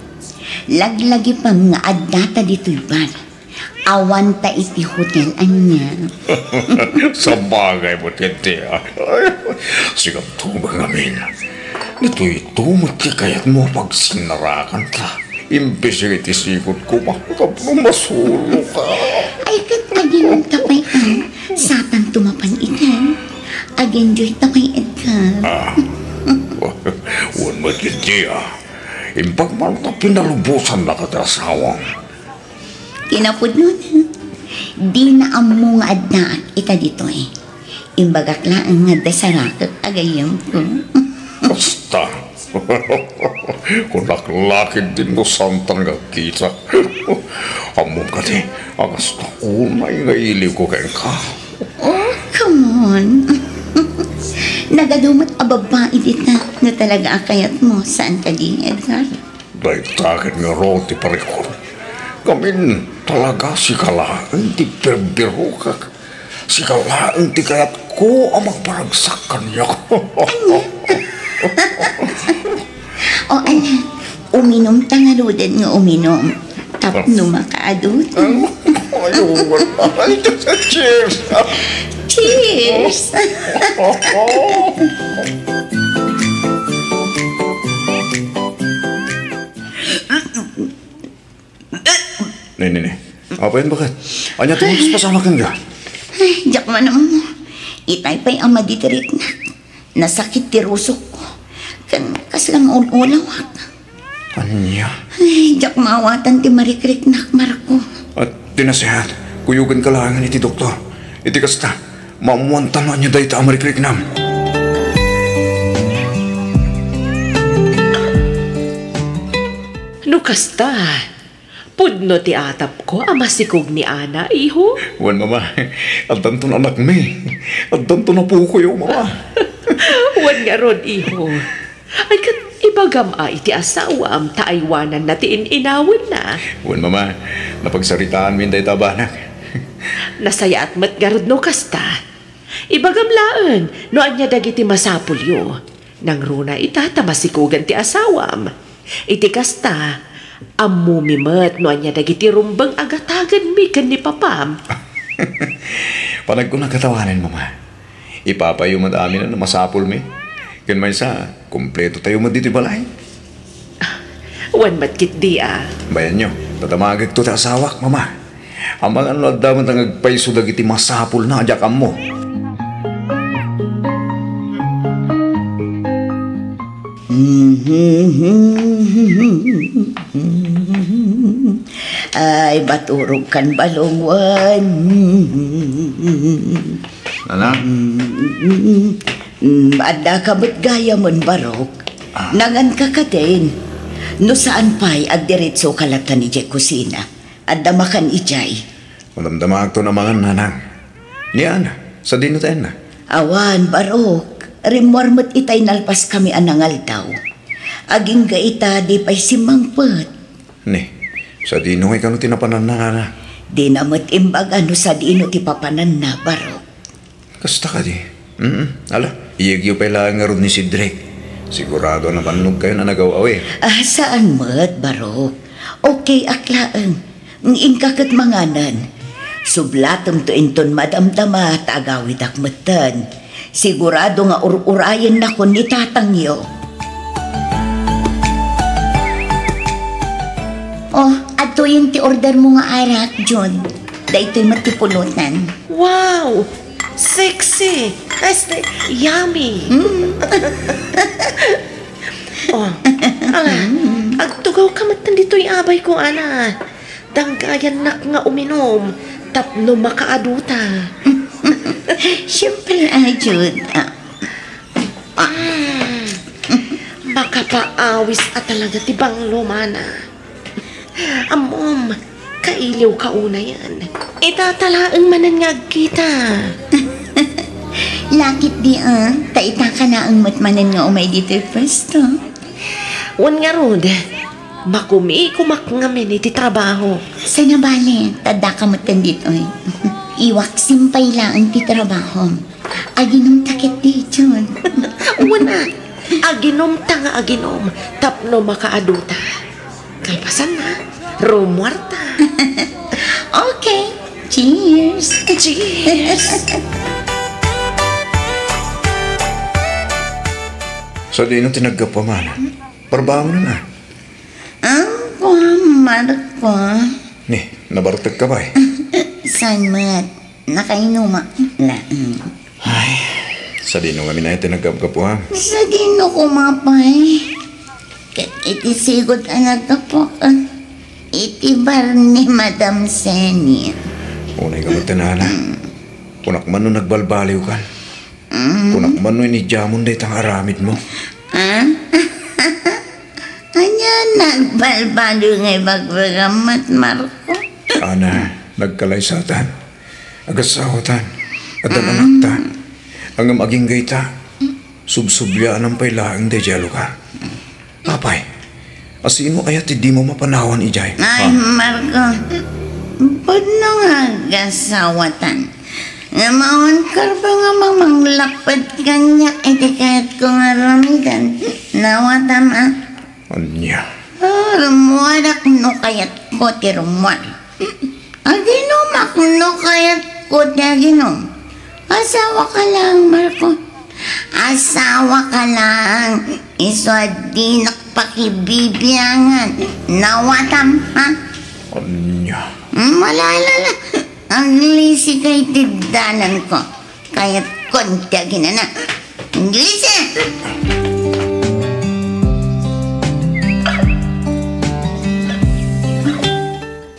Laglagipem nga addata ditoy bar. Awanta iti hotel ania. Sabagay met ketdi, a. Sika met ngamin. Ditoyto met ti kayatmo a pagsinnarakanta. Imbes iti sikut koma tapno masuroka. Ay, ket aginom ta pay, a. Satanto mapan itan. Ag-enjoy ta pay, Edgar. Ah. Wen met ketdi, a. Imbag man ta pinalubosannaka ti asawam. Kinapudnona, dina ammo nga addaak ita ditoy. Imbagak laeng nga adda sarakek a gayyemko. Basta. Kunak la ketdin no saantan nga agkita. Ammom kadi a kasta unay nga iliwko kenka. Oh, come on. Nagadu met a babbai dita no talaga a kayatmo, saan kadi, Edgar? Dayta ket ngarud ti parikut. Ngamin, talaga sika laeng ti birbirokak. Sika laeng ti kayatko a mangparagsak kaniak. Ania? O, ala, uminumta ngaruden nga uminum. Tapno makaadu. Ay, cheers! Cheers! Ne, ne, ne. Apay, baket? Ania ti mapasamak kenka? Ay, diak man ammo. Itay pay a madi ti riknak. Nasakit ti rusokko. Ken kasla nga ul-ulawak. Ania? Ay, diak maawatan ti marikriknak, Marco. At ti naseat, kuyogenka laengen iti doktor. Iti kasta, maammoanta no ania dayta a marikriknam. No kasta, Pudno ti atapko a masikog ni Ana, iho. Wen, Mama, addanton anakmi. Addanton apokoyo, Mama. Wen ngarud, iho. Ay, ket ibagam a iti asawam ta aywananna ti in-inawenna. Wen, Mama, napagsaritaanmin dayta a banag. Nasayaat met ngarud no kasta. Ibagam laeng no ania dagiti masapulyo. Nangruna ita ta masikogan ti asawam. Iti kasta, ammomi met no ania dagiti rumbeng a gatagenmi ken ni papam. Panagkunak a tawanen, Mama. Ipapayo met amin a masapulmi. Ken maysa, kumpletotayo met ditoy balay. Wen met ketdi a. Bayanyo, dadamagekto ti asawak, Mama. Amangan no adda met nga agpayso dagiti masapulna a diak ammo. Ay, baturog kan balong wen. Nana? Mm, addaka met gayamen, Barok. Ah. Nanganka katen. No saan pay, agdiretsoka latta idiay kusina. Adda makan idiay. Madamdamaakton a mangan, Nanang. Ni Ana, sadino ti ayanna? Awan, Barok. Rimmuar met itay nalpaskami a nangaldaw. Agingga ita, di pay simmangpet. Ni, sadino ngay kano ti napananna, Nana? Dina met imbaga no sadino ti papananna, Barok. Kasta kadi? Mm, ala, iyegyo pay laeng ngarud ni Cedric. Sigurado a napannogkayon a nagaw-awir. Ah, saan met, Barok. Okay ak laeng. Inka ket manganen. Sublatemto inton madamdama ta agawidak metten. Sigurado nga ur-urayennakon ni tatangyo. Oh, adtoyen ti order mo nga arak, Jun. Daytoy met ti pulutan. Wow! Sexy! Este, yummy! Mm. Oh, ala, agtugawka met ditoy abay ko, Ana. Danggayannak nga uminom tapno makaaduta. Siempre, Jun. Ah. Mm. Makapaawis a talaga ti banglo, Mana. Ammom, kailiwka unayen. Itata laeng manen nga agkita. Lakit di, ah. Ta itaka laeng met manen nga umay ditoy pwesto. Wen ngarud, makumikumak ngamin iti trabaho. Saan a bale, ta addaka metten ditoy. Iwaksim pay laeng ti trabahom. Aginumta ketdi, Jun. Wen a, aginumta nga aginom tapno makaaduta. Kalpasanna, rummuarta. Okay. Cheers. Cheers. Sadino ti naggapu, Mana? Parbangonen a. Ang kuan, Marco. Ni, nabartekka pay? Saan met? Nakainumak laeng. Ay, sadino ngamin aya ti naggapugapuam? Sadino koma pay? Ket iti sigud a naggapuak, ah, iti bar ni Madam Seni. Unay ka met, Nana. Mm. Kunak man no nagbalbaliwkan. Mm. Kunak man no inidiamon dayta nga aramidmo. Ah? Ania, nagbalbaliw nga ibagbagam met, Marco? Ana, nagkalaysatan. Agasawatan. Addan anakta. Ngem agingga ita, subsubliaanam pay laeng daydiay a lugar. Apay, asino aya ti dimo mapanawan idiay? Ay, ha? Marco, pudno nga agasawatan. Ngem awan karba nga mamanglapped kaniak iti kayatko nga aramiden. Nawatam a. Ania? Ah, rummuarak no kayatko ti rummuar. Aginumak no kayatko ti aginom. Asawaka laeng, Marco. Asawaka laeng, isu a dinak pakibibiangan. Nawatam, ha? Ania? Mm, ala, ala, ala. Aglisi ka iti dalanko. Kayatkon ti aginana. Aglisi!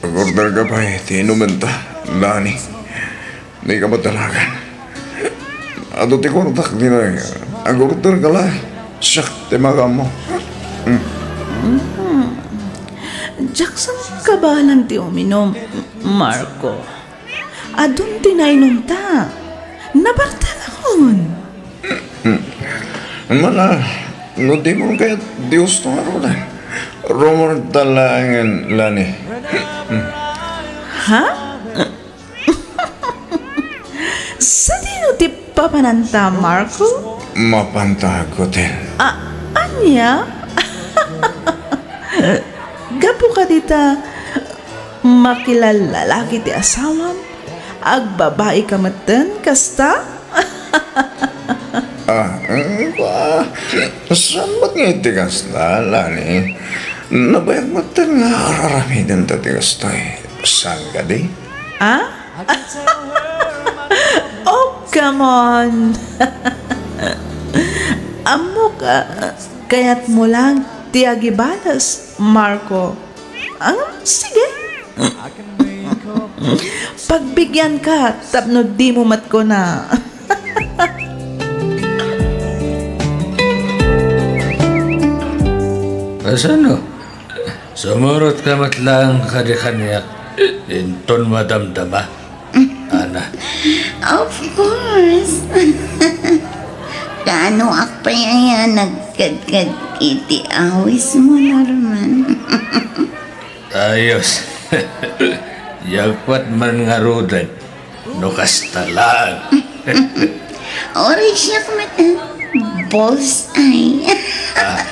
Agorder ka pay ti inumenta, Lani. Di ka madalagan. Adu ti kuartak, di na. Agorder ka la. Siak ti makaammo. Mm. Diak sa kabaelan ti uminum, Marco. Adun ti nainumta. Nabartengakon. Mana, no di mo kayat Dios to nga runa. Rumor da laengen, Lani. Ha? Sadino ti papananta, Marco? Mapanta aggutil. A-, ania? Gapu kadita, makilallalaki ti asawam? Agbabaika metten kasta? Ah, mm, ba, saan met nga iti kasta, Lani? Nabayag metten nga ar-aramidenta ti kastoy. Saan kadi? Ah? Oh, come on! Ammok, ah, kayatmo lang ti agibales, Marco. Ah, sige. Pagbigyan ka tapno di mo matkuna. Asano? Sumurot ka met laeng kadi kaniak, inton madamdama, Ana. Of course. Kaanoak pay aya nagkadkad iti awismo, Norman? Ayos. Yagpat man ngaruden. No kasta laeng. Uray siak met, ah. Bullseye. Ah.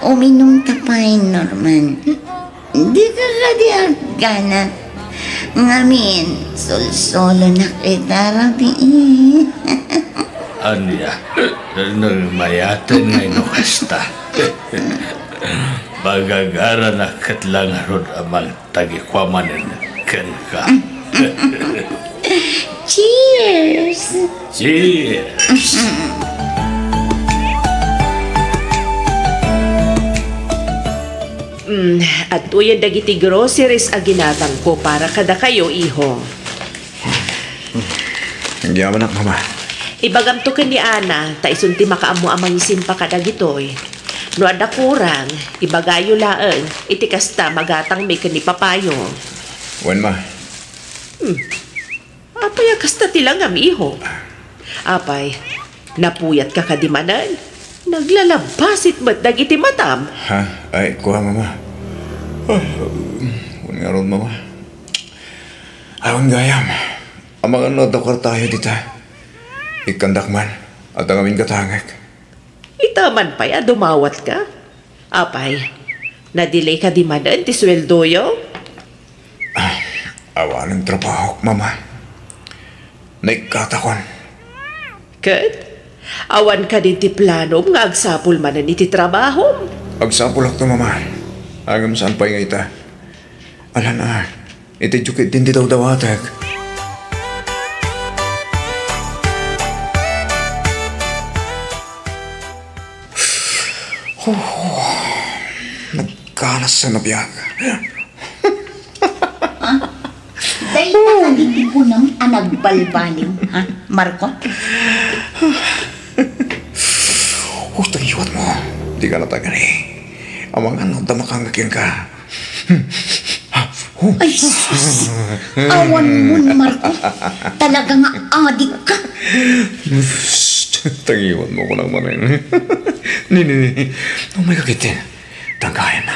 Uminumta pay, Norman. Dika kadi agganat. Ngamin, sulsulonak ita rabii. Ania, nagmayaten ngay no kasta. Magagaranak ket la ngarud a mangtagikua manen kenka. Cheers! Cheers! Mm, adtoyen dagiti groceries a ginatangko para kadakayo, iho. Agyamanak, Mama. Ibagamto ken ni Ana, ta isun ti makaammo a mangisimpa kadagitoy. No adda kurang, ibagayo laeng, iti kasta magatangmi ken ni Papayo. Wen, Ma. Hmm. Apay a kasta ti langam, iho? Apay, napuyatka kadi manen? Naglalabasit met dagiti matam. Ha? Ay, kua, Mama. Ah, wen ngarud, Mama. Awan gayam. Amangan no adda kuartayo dita. Ikkandak man, adda ngamin gatangek. Ita man pay a dumawatka? Apay, na-delay kadi manen ti sueldoyo? Ah, awanen trabahok, Mama. Naikkatakon. Ket, awan kadi ti planom nga agsapul manen iti trabahom? Agsapulakto, Mama. Ngem saan pay nga ita. Alan a, iti diyo ketdin ti dawdawatek. Huh, nagkanas a nabiag. Dayta kadi ti kunam a nagbalbaliw, ha, Marco? Huh, tagiwat mo. Di ka natagani. Amangan no adda makangga kenka. Ay, sus! Awan mon, Marco. Talaga nga adik ka. Psst! Tagiwat mo ko lang manen. Ni, ni, ni. Umay ka ketdin. Tangkayan na.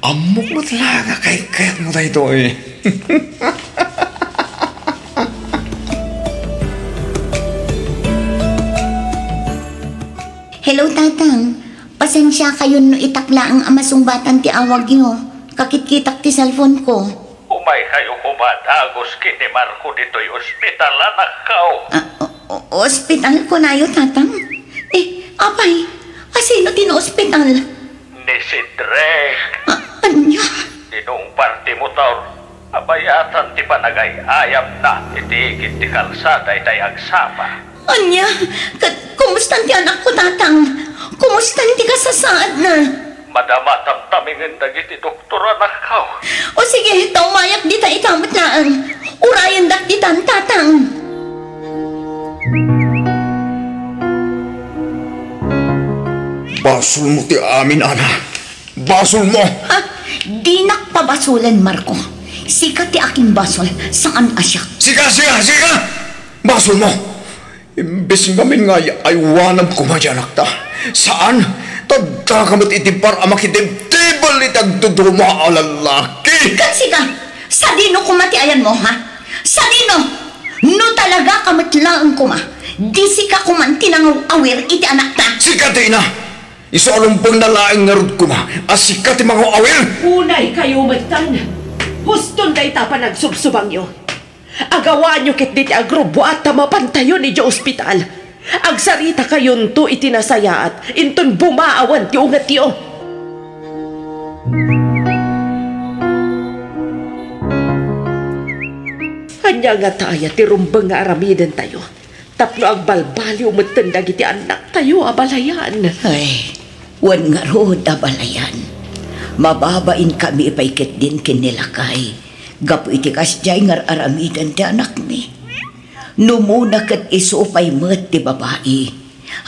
Ammok met la nga kaykayat mo daytoy. Hello, Tatang. Pasensiakayon no itak laeng a masungbatan ti awagyo. Kakitkitak ti cellphone ko. Umaykayo koma dagus ken ni Marco ditoy ospital, anakko. Ah, o-, o-, ospital kunayo, Tatang? Eh, apay, asino ti naospital? Ni Cedric. Ah, ania? Inungpar ti motor. Abayatan ti panagay-ayamna iti igid ti kalsada itay agsapa. Ania? Ket kumustan ti anakko, Tatang? Kumustan ti kasasaadna? Madama tamtamingen dagiti doktor, anakko. O sige, ta umayak dita ita met laeng. Urayendak ditan, Tatang. Basolmo ti amin, Ana. Basolmo! Ah, dinak pabasolen, Marco. Sika ti akin basol, saan a siak. Sika, sika, sika! Basolmo! Imbes ngamin nga ay-, aywanam koma ti anakta. Saan? Tadda ka met iti par a makitibtibel iti agduduma a lalaki. Ket sika, sadino koma ti ayanmo, ha? Sadino? No talaga ka met laeng koma, di sika koman ti nangaw-awir iti anakta. Sika ti ina! Isu a lumbengna laeng ngarud koma a sika ti mangaw-awir! Unay kayo metten! Huston dayta panagsubsubangyo! Agawaanyo ketdi ti agrubbuat ta mapantayon idiay ospital. Agsaritakayon iti nasayaat, inton bumaawen ti ungetyo. Ania ngata aya ti rumbeng nga aramidentayo tapno agbalbaliw metten dagiti annaktayo a balayan? Ay, wen ngarud a balayan. Mababainkami pay ketdin ken ni lakay gapu iti kasdiay nga ar-aramiden ti anakmi. No umuna ket isu pay met ti babai,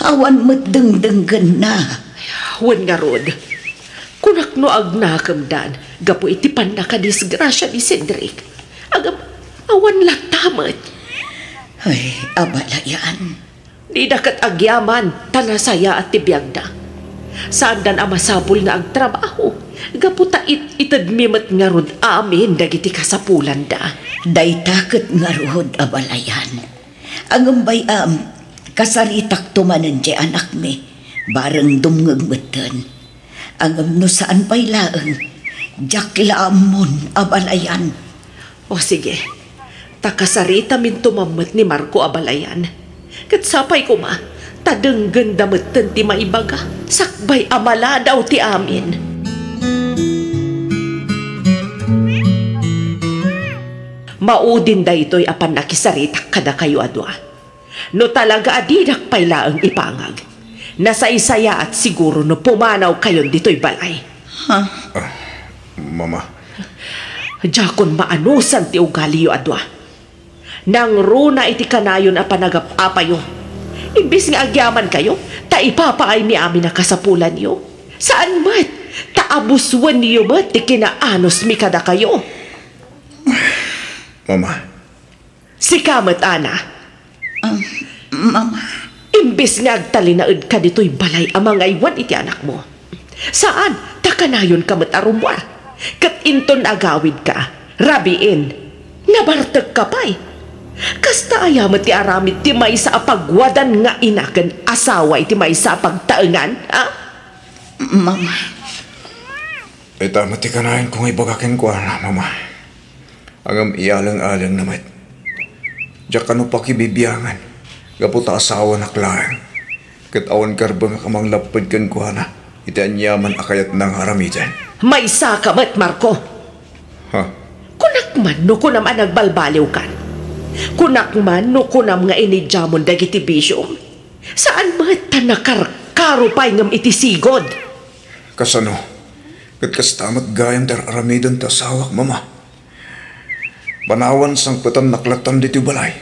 awan met dengdenggenna. Wen ngarud, kunak no agnakemdan gapu iti pannakadisgrasia ni Cedric. Agam, awan latta met. Ay, abalayan. Dida ket agyaman ta nasayaat ti biagda. Saandan a masapul nga agtrabaho, gapu ta it-itedmi met ngarud amin dagiti kasapulanda. Dayta ket ngarud, abalayan. Ngem bay-am, kasaritakto manen ti anakmi, bareng dumngeg metten. Ngem no saan pay laeng, diak la ammon, abalayan. O sige, ta kasaritaminto man met ni Marco, abalayan. Ket sapay koma, ta denggenda metten ti maibaga, sakbay a maladaw ti amin. Maudin daytoy a pannakisaritak kadakayo a dua. No talaga a didak pay laeng ipangag, nasaysayaat siguro no pumanawkayon ditoy balay. Ha? Ah, Mama. Diakon maanusan ti ugaliyo a dua. Nangruna iti kanayon a panagap-apayo. Imbes nga agyamankayo, ta ipapaaymi amin a kasapulanyo. Saan met, ta abusuenyo met ti kinaanusmi kadakayo. Mama. Sika met, Ana. Um, Mama. Imbes nga agtalinaedka ditoy balay a mangaywan iti anakmo, saan, ta kanayonka met a rummuar. Ket inton agawidka, rabiin, nabartekka pay. Kasta aya met ti aramid ti maysa a pagwadan nga ina ken asawa iti maysa a pagtaengan, a? Mama. Ita met ti kanayonko nga ibaga kenkuana, Mama. Ngem iyaleng-alengna met. Diak kano pakibibiangan, gapu ta asawanak laeng, ket awan karbengak a manglapped kenkuana iti aniaman a kayatna nga aramiden. Maysaka met, Marco! Ha? Kunak man no kunam a nagbalbaliwkan. Kunak man no kunam nga inidiamon dagiti bisiom. Saan met ta nakarkaro pay ngem iti sigud. Kasano? Ket kasta met gayam ti ar-aramiden ti asawak, Mama. Panawan sangpetannak latan ditoy balay.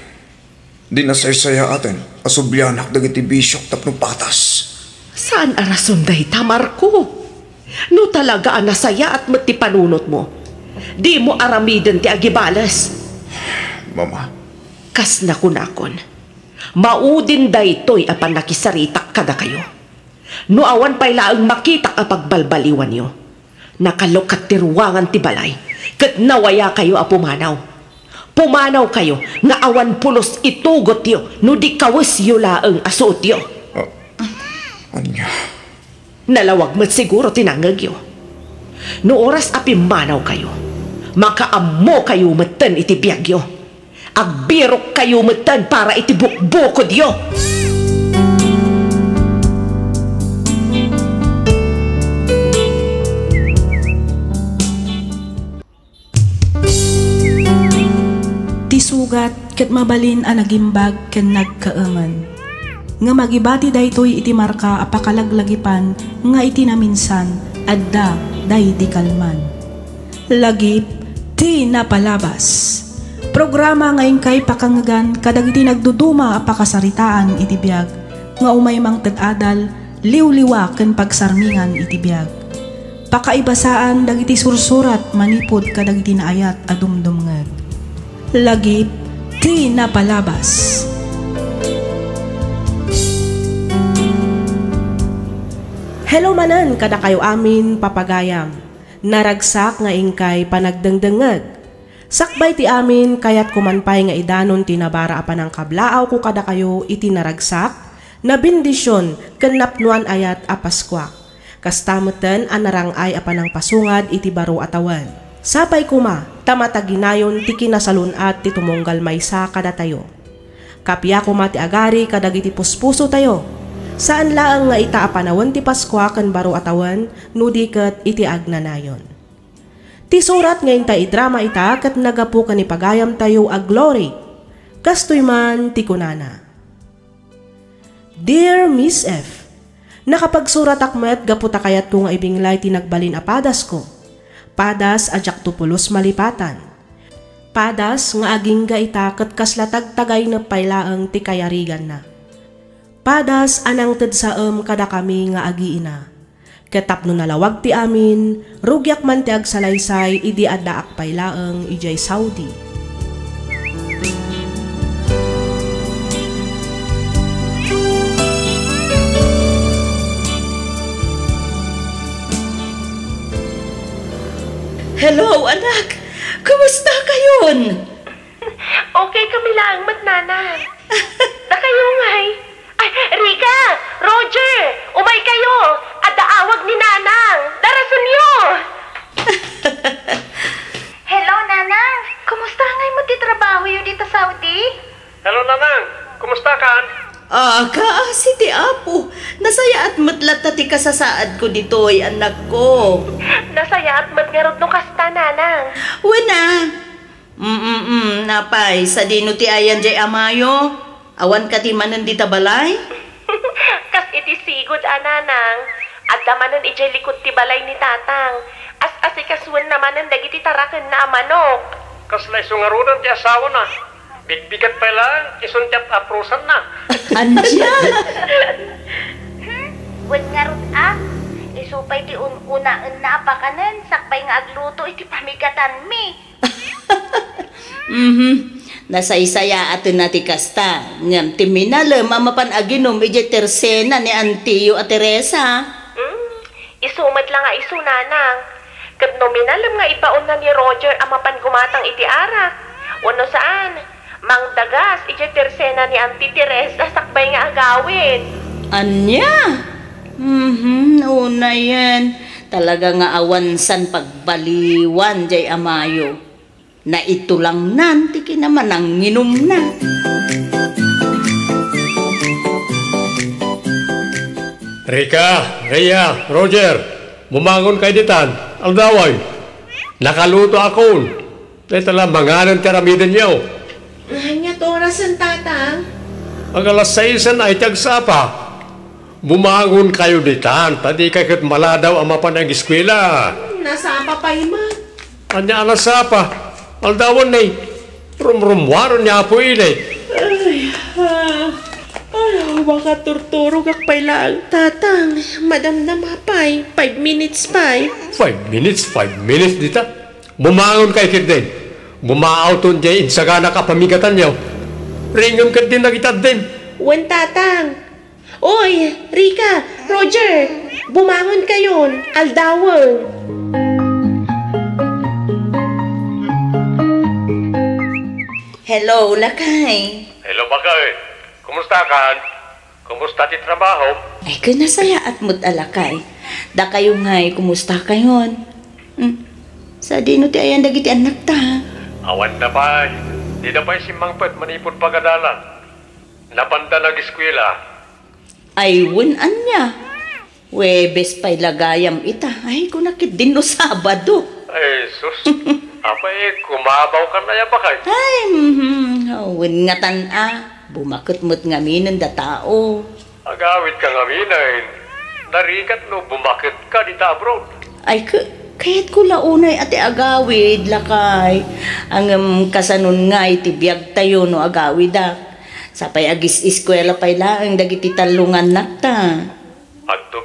Di nasaysayaaten a sublianak dagiti bisiok tapno patas. Saan a rason dayta, Marco. No talaga a nasayaat met ti panunotmo, dimo aramiden ti agibales. Mama. Kas nakunakon, maudin daytoy a pannakisaritak kadakayo. No awan pay laeng makitak a pagbalbaliwanyo, nakalukat ti ruangan ti balay, ket nawayakayo a pumanaw. Pumanawkayo nga awan pulos itugotyo no di kawesyo laeng a suotyo. Ah, ania? Nalawag met siguro ti nangngegyo. No oras a pimmanawkayo, makaammokayo metten iti biagyo. Agbirokkayo metten para iti bukbukodyo. Ti sugat ket mabalin a nagimbag ken nagkaengen. Ngem agibati daytoy iti marka a pakalaglagipan nga iti naminsan, adda daydi kalman. Lagip ti napalabas. Programa nga inkay pakangngegan kadagiti nagduduma a pakasaritaan iti biag nga umay mangted adal Liwliwa ken pagsarmingan iti biag. Pakaibasaan dagiti sursurat manipud kadagiti naayat a dumdumngeg. Lagip ti napalabas. Hello manen kadakayo amin, papagayam. Naragsak nga inkay panagdengdengngeg. Sakbay ti amin, kayatko man pay nga idanon ti nabara a panangkablaawko kadakayo iti naragsak, nabendision, ken napnoan ayat a Paskua. Kasta metten a narang-ay a panangpasungad iti baro a tawen. Sapay koma ta mataginayon ti kinasalun-at ti tumunggal maysa kadatayo. Kappia koma ti agari kadagiti puspusotayo. Saan laeng nga ita a panawen ti Paskua ken baro a tawen, no di ket iti agnanayon. Ti surat nga intay idrama ita ket naggapu ken ni pagayamtayo a Glory. Kastoy man ti kunana, Dear Miss F, nakapagsuratak met gapu ta kayatko nga ibinglay ti nagbalin a padasko. Padas a diakto pulos malipatan. Padas nga agingga ita ket kasla tagtagaynep pay laeng ti kayariganna. Padas a nangted saem kadakami nga agiina. Ket tapno nalawag ti amin, rugiak man ti agsalaysay idi addaak pay laeng idiay Saudi. Hello, anak! Kumusta kayon? Okay kami laeng met, Nanang. Dakayo ngay? Ay, Rica! Roger! Umay kayo! Adda awag ni Nanang! Darasenyo! Hello, Nanang! Kumusta ngay met ti trabahoyo dita Saudi? Hello, Nanang! Kumusta kan? Ah, kaasi ti Apo. Nasayaat met latta ti kasasaadko ditoy, anakko. Nasayaat met ngarud no kasta, Nanang. Wen a. Mm, mm, apay, sadino ti ayan jay amayo? Awan kadi manen dita balay? Kas iti sigud a, Nanang, adda manen idiay likud ti balay ni Tatang. As-asikasuenna manen dagiti tarakenna a manok. Kasla isu ngaruden ti asawana. Bigbigat pay laeng, isun ti at-aprosanna. Ania? Hmm? Wen ngarud a, isu pay ti un-unaenna a pakanen sakbay nga agluto iti pamigatanmi. Mhm. Nasaysayaatenna ti kasta, ngem ti minalem a mapan aginum idiay tersena ni antiyo a Teresa. Hmm, isu met la nga isu, Nanang. Ket no minalem nga ibaonna ni Roger a mapan gumatang iti arak, wenno saan, mangdagas idiay tersena ni Anti Teresa sakbay nga agawid. Ania? Mhm, unayen. Talaga nga awan san pagbaliwan jay amayo. Naitulangnan ti kinamananginumna. Rica, Rhea, Roger, bumangon kayo ditan, aldawen. Nakaluto akon. Dayta la manganen ti aramidenyo. Ania ti orasen, Tatang? Ag-alas sais ay ti agsapa. Bumangon kayo ditan, ta di kay ket maladaw a mapan agiskwela. Hmm, nasapa pay met. Ania a nasapa? Aldawen ni. Rumrummuaren ni Apo ili. Ay, ah, ay, makaturturogak pay laeng, Tatang. Madamdama pay. Five minutes pay. Five minutes, five minutes dita. Bumangon kayo ketdin. Bumaawton diay insaganak a pamigatanyo. Ringem ketdin dagiti addin. Wen, Tatang. Oy, Rica, Roger, bumangon kayon, aldawen. Hello, lakay. Hello, bakay. Kumusta kan? Kumusta ti trabaho? Ay, ken nasayaat met a lakay. Dakayo ngay, kumusta kayon? Hmm. Sadino ti ayan dagiti annakta? Awan da pay. Di da pay simmangpet manipud pagadalan. Napanda nagiskwela. Ay, wen ania? Huwebes pay la gayam ita. Ay, kuna ketdin no Sabado. Ay, sus. Apay, kumabaw ka na ya bakay? Ay, mhm. Wen ngatan a. Bumaket met ngaminen da tao. Agawid ka ngaminen. Narigat no bumaket ka dita abroad. Ay, ka-, kayatko la unay a ti agawid, lakay. Ngem kasanon ngay ti biagtayo no agawidak. Sapay agis-iskuela pay laeng dagiti tallo nga annakta.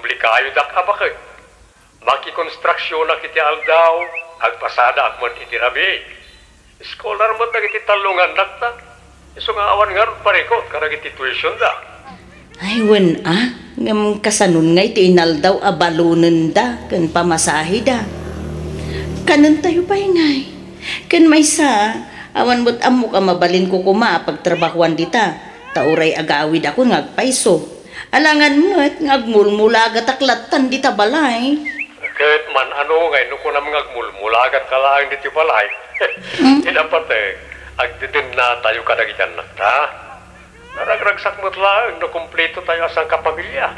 Pikayodak a baket. Makikonstruksionak iti aldaw, agpasadaak met iti rabii. Scholar met dagiti tallo nga annakta. Isu nga awan ngarud parikut kadagiti tuitionda. Ay, wen a, ngem kasanon ngay ti inaldaw a balonenda ken pamasaheda? Kanentayo pay ngay. Ken maysa, awan met ammok a mabalinko koma a pagtrabahoan dita, ta uray agawidakon nga agpayso. Alangan met nga agmulmulagatak lattan dita balay. Ket man-ano ngay no kunam nga agmulmulagatka laeng ditoy balay? Hmm? Ket apay, agdedennatayo kadagiti annakta. Naragragsak met laeng no kumpletotayo a sangkapamilia.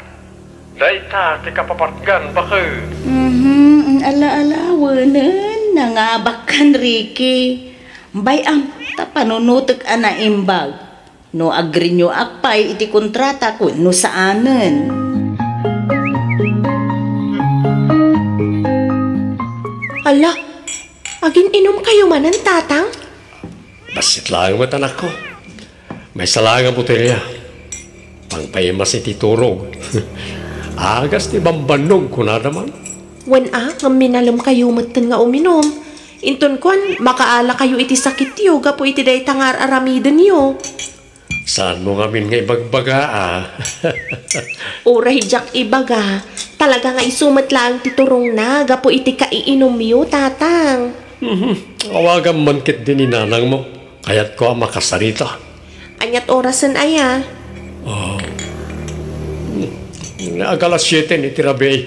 Dayta ti kapapatgan, baket. Mhm, ala-ala, wenen, nangabakkan, Ricky. Bay-am, ta panunotek a naimbag no agrenewak pay iti kontratak wenno saanen. Ala, agin-inumkayo manen, Tatang? Bassit laeng met, anakko. Maysa laeng a botelya. Pangpaimas iti turog. Agas ti bambannog, kunada man. Wen a, ngem minalemkayo metten nga uminum. Inton kuan, makaalakayo iti sakityo gapu iti dayta nga ar-aramidenyo. Saanmo ngamin nga ibagbaga, a? Uray diak ibaga, talaga nga isu met laeng ti turongna gapu iti kaiinumyo, Tatang. Mhm. Awagam man ketdi ni nanangmo. Kayatko a makasarita. Aniat orasen aya? Ah, agalas siete iti rabii.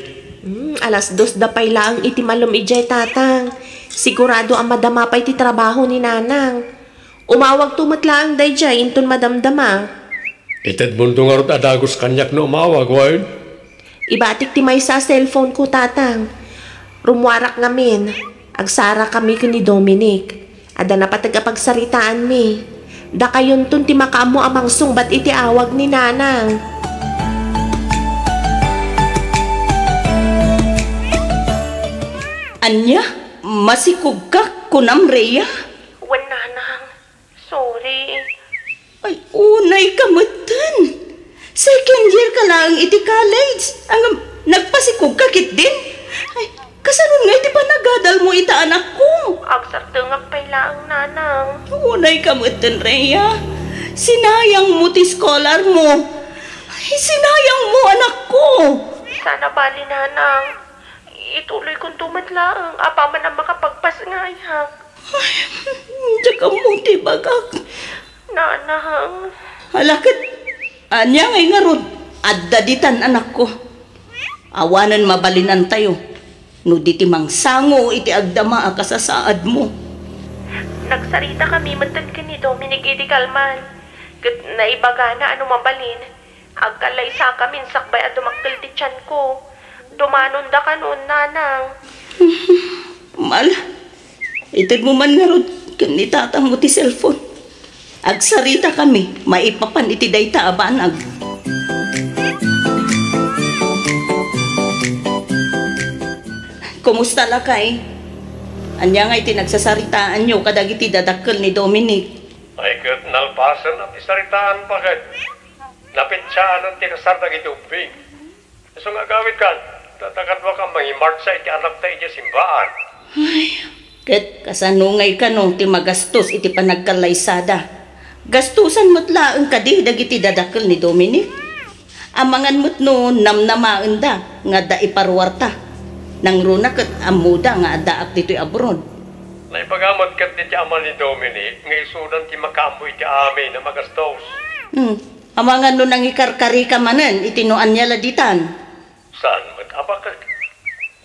Hmm, alas dos da pay laeng iti malem idiay, Tatang. Sigurado a madama pay ti trabaho ni Nanang. Umawagto met laeng daydiay inton madamdama. Itedmondo ngarud a dagus kaniak no umawag, wen? Ibatik ti maysa a cellphone ko, Tatang. Rummuarak ngamin. Agsarakami ken ni Dominic. Adda napateg a pagsaritaanmi. Dakayonton ti makaammo a mangsungbat iti awag ni Nanang. Ania? Masikogka, kunam, Rhea? Wen, Nanang. Sorry. Ay, unay ka metten. Second year ka laeng iti college. Ngem nagpasikog ka ketdin? Ay, kasano ngay ti panagadalmo ita, anakko? Agsardengak pay laeng, Nanang. Unay ka metten, Rhea. Sinayangmo ti scholar mo. Ay, sinayangmo, anakko. Saan a bali, Nanang. Ituloykonto met laeng apaman a makapagpasngayak. Ay, diak ammo ti ibagak. Nanang. Ala ket, ania ngay ngarud? Adda ditan, anakko. Awanen mabalinantayo no di ti mangsango iti agdama a kasasaadmo. Nagsaritakami metten ken ni Dominic idi kalman, ket naibagana a no mabalin, agkallaysakamin sakbay a dumakkel ti tianko. Dumanonda kanon, Nanang. Ala, itedmo man ngarud ken ni tatangmo ti cellphone. Agsaritakami maipapan iti dayta a banag. Kumusta, lakay? Ania ngay ti nagsasaritaanyo kadagiti dadakkel ni Dominic? Ay, ket nalpasen ti saritaan, baket. Napetsiaan ti kasar dagiti ubbing. Isu nga agawidkan, ta, ta kaduak a mangimartsa iti anakta idiay simbaan. Ay, ket kasano ngay kano ti magastos iti panagkallaysada? Gastosan met laeng kadi dagiti dadakkel ni Dominic? Amangan met no namnamaenda nga adda iparuarta. Nangruna ket ammoda nga addaak ditoy abroad. Naibaga met ket ti ama ni Dominic nga isudan ti makaammo iti amin a magastos. Hmm. Amangan no nangikarkarika manen iti no ania la ditan. Saan met a baket?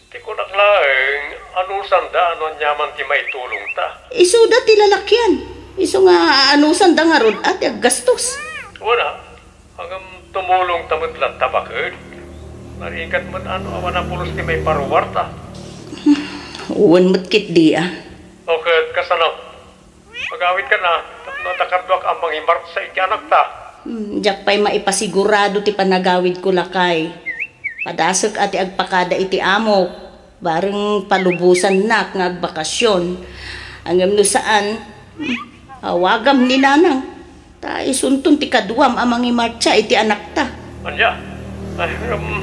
Ti kunak laeng, anusanda no aniaman ti maitulongta. Isuda ti lalakian. Isu nga anusanda ngarud a ti aggastos. Wala. Ngem tumulongta met latta, baket. Narigat met a no awan a pulos ti maiparuarta. Wen met ketdi a. O ket kasano? Agawidkan a, tapno adda kaduak a mangimartsa iti anakta. Hmm, diak pay maipasigurado ti panagawidko, lakay. Padasek a ti agpakada iti amok, bareng palubosannak nga agbakasyon. Ngem no saan, hmm, awagam ni nanang. Ta isunton ti kaduam a mangimartsa iti anakta. Ania? Ay, um,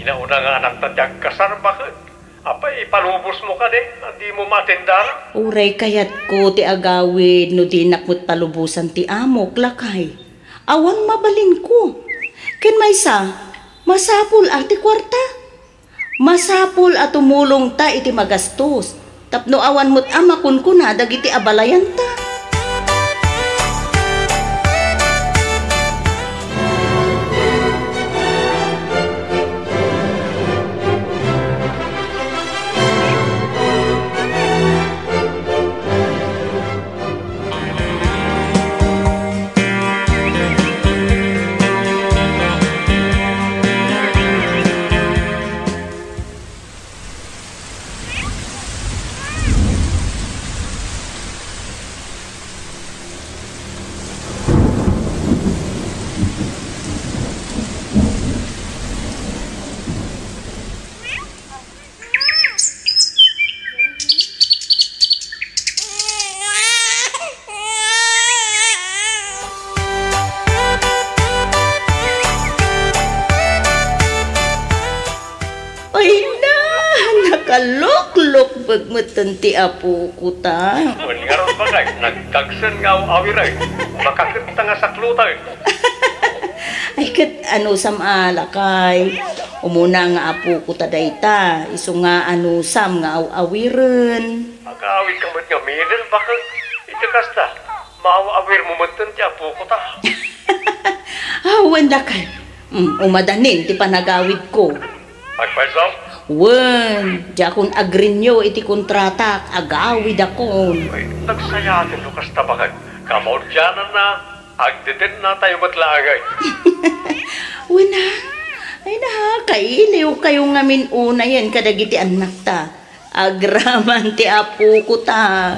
Nauna nga anakta ti agkasar, baket. Apay, ipalubosmo kadi, a dimo matindara? Uray kayatko ti agawid no dinak met palubosan ti amok, lakay. Awan mabalinko. Ken maysa, masapul a ti kuarta. Masapul a tumulongta iti magastos, tapno awan met a makunkuna dagiti abalayanta. Ay na, nakaloklokbek metten ti apoko ta. Wen ngarud, baket, nagdagsen nga aw-awiren. Makaketta nga sakloten. Ay, ket anusam a, lakay. Umuna nga apoko ta dayta, isu nga anusam nga aw-awiren. Agawidka met nga middle, baket. Iti kasta, maaw-awirmo metten ti apoko ta. Awan, lakay. Mm, umadanin ti panagawidko. Agpayso? Wen, diakon agrenew iti kontratak, agawidakon. Ay, nagsayaaten no kasta, baket. Kamaudiananna, agdedennatayo met laengen. Wen a, ay na, kailiwkayo ngamin unayen kadagiti annakta. Agraman ti apoko ta.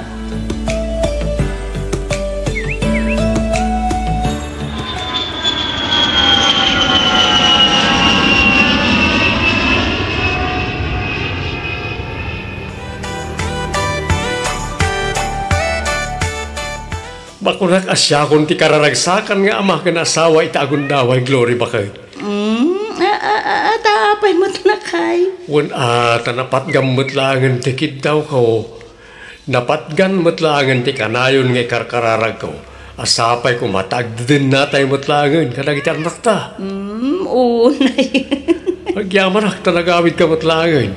Bakunak a siakon ti kararagsakan nga ama ken asawa iti agundaway, Glory, baket. Mm, a, a, a, a, ta apay met, lakay? Wen a, ta napatgam met laengen ti kiddawko. Napatgan met laengen ti kanayon nga ikarkararagko. A sapay koma ta agdedennatayo met laengen kadagiti annakta. Mm, unay. Agyamanak ta nagawidka met laengen.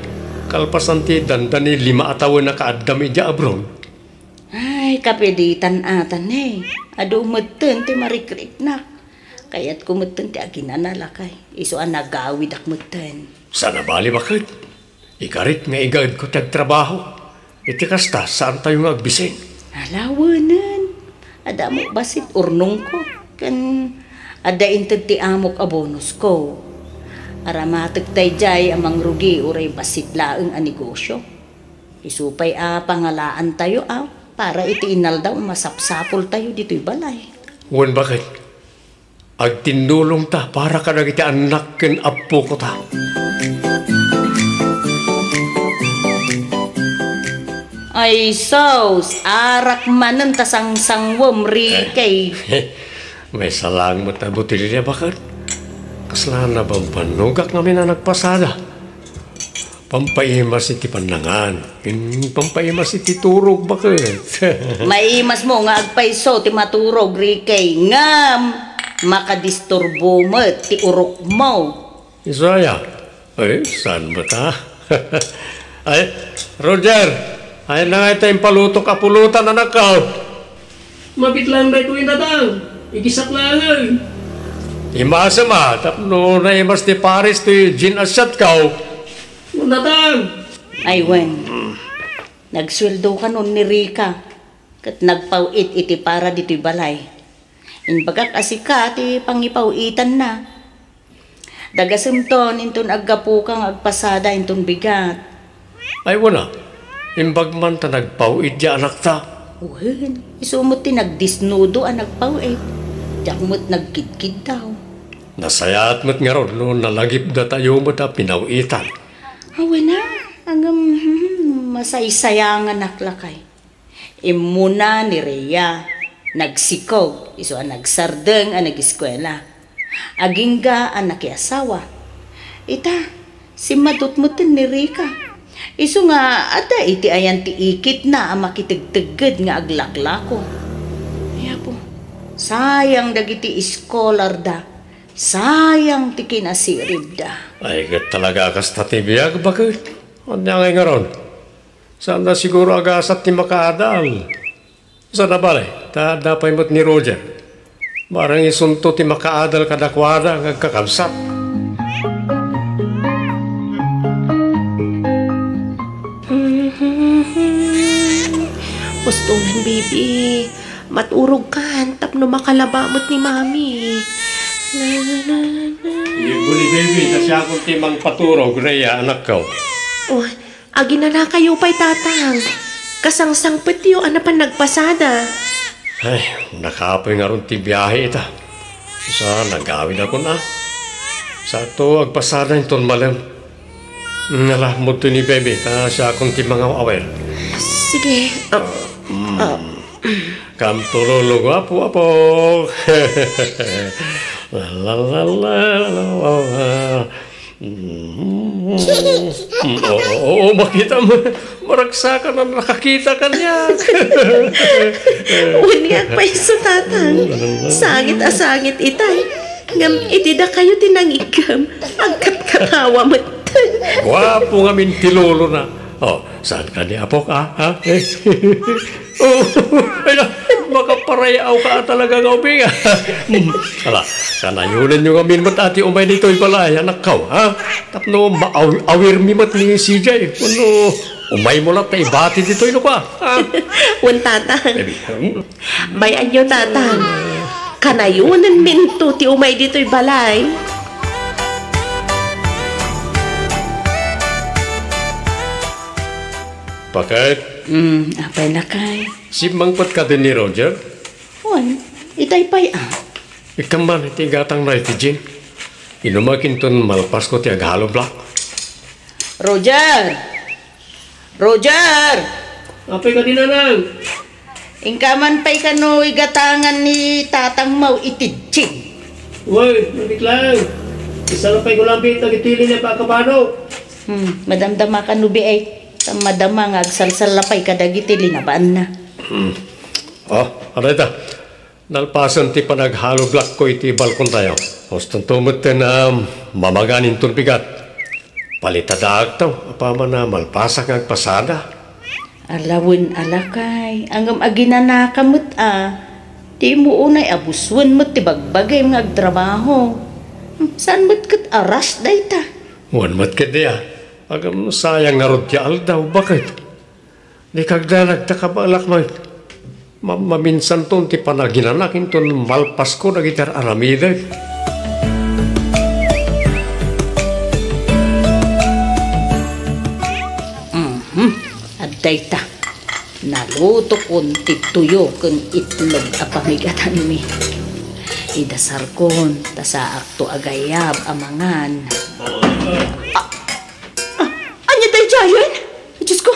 Kalpasan ti dandani lima a tawen a kaaddam idiay abroad. Ay, kapilitan ata ne. Adu metten ti marikriknak. Kayatko metten ti aginana, lakay. Isu a nagawidak metten. Saan a bali, baket. Ikarik nga igaedko ti agtrabaho. Iti kasta, saantayo nga agbising. Ala, wenen. Adda met bassit urnongko. Ken adda inted ti amok a bonusko. Aramatek daydiay a mangrugi uray bassit laeng a negosio. Isu pay a pangalaantayo a para iti inaldaw a masapsapultayo ditoy balay. Wen, baket. Agtinnulongta para kadagiti annak ken appokota. Ay, sus! Arak manen ta sangsangwem, Ricky. Maysa laeng met a botelia, baket. Kasla nabambannogak ngamin a nagpasada. Pampaimas iti pannangan, ken pampaimas iti turog, baket. Maimasmo nga agpayso ti maturog, Ricky, ngem makadisturbo met ti urokmo. Isu aya? Ay, saan met a? Ay, Roger, ay na nga ita impalutok a pulutan, anakko. Mabit laeng daytoy, Tatang. Igisak laeng. Imasem a, tapno naimas ti pares toy gin a siatko. Tatang! Ay, wen. Nagsueldokan ni Rica, ket nagpaw-it iti para ditoy balay. Imbagak a sika ti pangipaw-itanna. Dagasemton inton aggapuka nga agpasada inton bigat. Ay, wen a, imbag man ta nagpaw-it ti anakta. Wen, isu met ti nagdisnudo a nagpaw-it. Diak met nagkidkiddaw. Nasayaat met ngarud no nalagipdatayo met a pinaw-itan. Awen a, ngem, hmm, masaysayanganak lakay. Immuna ni Rhea, nagsikog, isu a nagsardeng a nagiskuela. Agingga a nakiasawa. Ita, Simmadut metten ni Rica. Isu nga adda iti ayan ti ikitna a makitegtegged nga aglaklako. Ay, Apo, sayang dagiti eskolarda. Sayang ti kinasiribda. Ay, ket talaga a kasta ti biag, baket. Ania ngay ngarud? Saanda siguro a gasat ti makaadal. Saan a bale, ta adda pay met ni Roger. Barang isunto ti makaadal kadakuada nga agkakabsat. Pustongan, baby. Maturogkan tapno makalaba met ni Mami. Ibu ni baby, ta siakon ti mangpaturog, Rhea, anakko. Oh, aginanakayo pay, Tatang. Kasangsangpetyo a napan nagpasada. Ay, nakapoy ngarud ti biahe ita. Sa nagawidakon a. Sato agpasada inton malem. Nala, mudto ni baby, ta siakon ti mangaw-awir. Sige. Ah, Mm. ah. Kamtulolo, guapo, apo. La, la, la, la, la, la. Mm. Oo, oo, makita mo. Maragsakan a nakakita kaniak. Wen ni agpayso, Tatang. Sangit a sangit itay. Ngem iti dakayo ti nangikkam, agkatkatawa met. Guapo ngamin ti lolona. Oh, saan ka ni Apok, ah? Ha? Eh? Oh, ay na, makaparay-aw ka talaga nga ubing, ah. Hmm, ala, kanayonenyo ngamin met a ti umay ditoy balay, anakko, ha? Tapno maaw-, awirmi met ni C J. Wenno, umaymo latta ibati ditoy no kua, ha? Wen, Tatang. Baby, hmm? Bay-anyo, Tatang. Kanayonenminto ti umay ditoy balay. Baket? Hmm, apay, lakay? Simmangpet kadi ni Roger? Wen, itay pay a. Ikkan man iti gatangna iti gym. Inumak inton malpasko ti aghalo block. Roger! Roger! Apay kadi, Nanang? Inka man pay kano igatangan ni tatangmo iti gym. Uy, mabiklang. Isa na pay gulambit dagiti linia pa kabano. Hmm, madamdama kano, bi, ay. Ta madama nga agsalsal pay kadagiti linabaanna. Hmm. Oh, ano ita? Nalpasen ti panaghalo blockko iti balkontayo. Hustonto metten a mamagan inton bigat. Palitadaakto, apaman a malpasak nga agpasada. Alawen a lakay, ngem aginanaka met a. Dimo unay a busuen met ti bagbagim nga agtrabaho. Saan met ket a rush dayta? Wen met ketdi a. Ngem sayang ngarud ti aldaw, baket? Dika agdanag ta kabaelak met. Ma-, maminsanton ti panaginanak inton malpasko dagiti ar-aramidek. Mhm. Adda ita. Nalutokon ti tuyo ken itlog a pamigatanmi. Idasarkon ta saakto a gayab a mangan. Ah, ah, ania daydiayen? Diyos ko!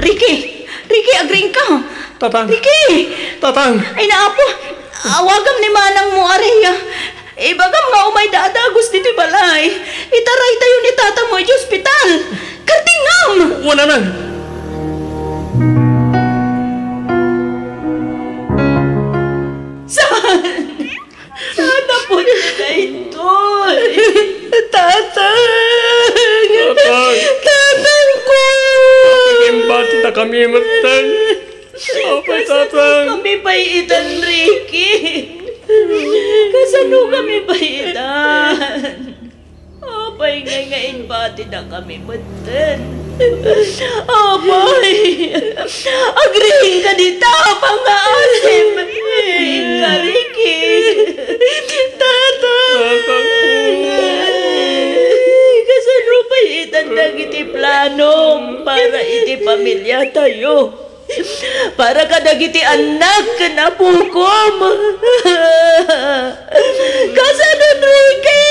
Ricky! Ricky, agriingka! Tatang! Ricky! Tatang! Ay, naapo! Awagam ni manangmo, Areya. Ibagam nga umayda a dagus ditoy balay. Itaraytayo ni tatangmo iti ospital. Kartingam! Wen, Nanang! Saan? Saan a pudno daytoy? Tatang! Tatang! Tatang ko! Imbati ta kami metten. Apay, Tatang? Kasano kami pay itan, Ricky? Kasano kami pay itan? Apay ngay nga imbatidakami metten? Apay, agriingka dita a pangaasim. Inka, Ricky. Tata. Tata. Kasano pay itan dagiti planom para iti pamiliatayo? Para kadagiti annak ken apokom. Kasano, Enrique?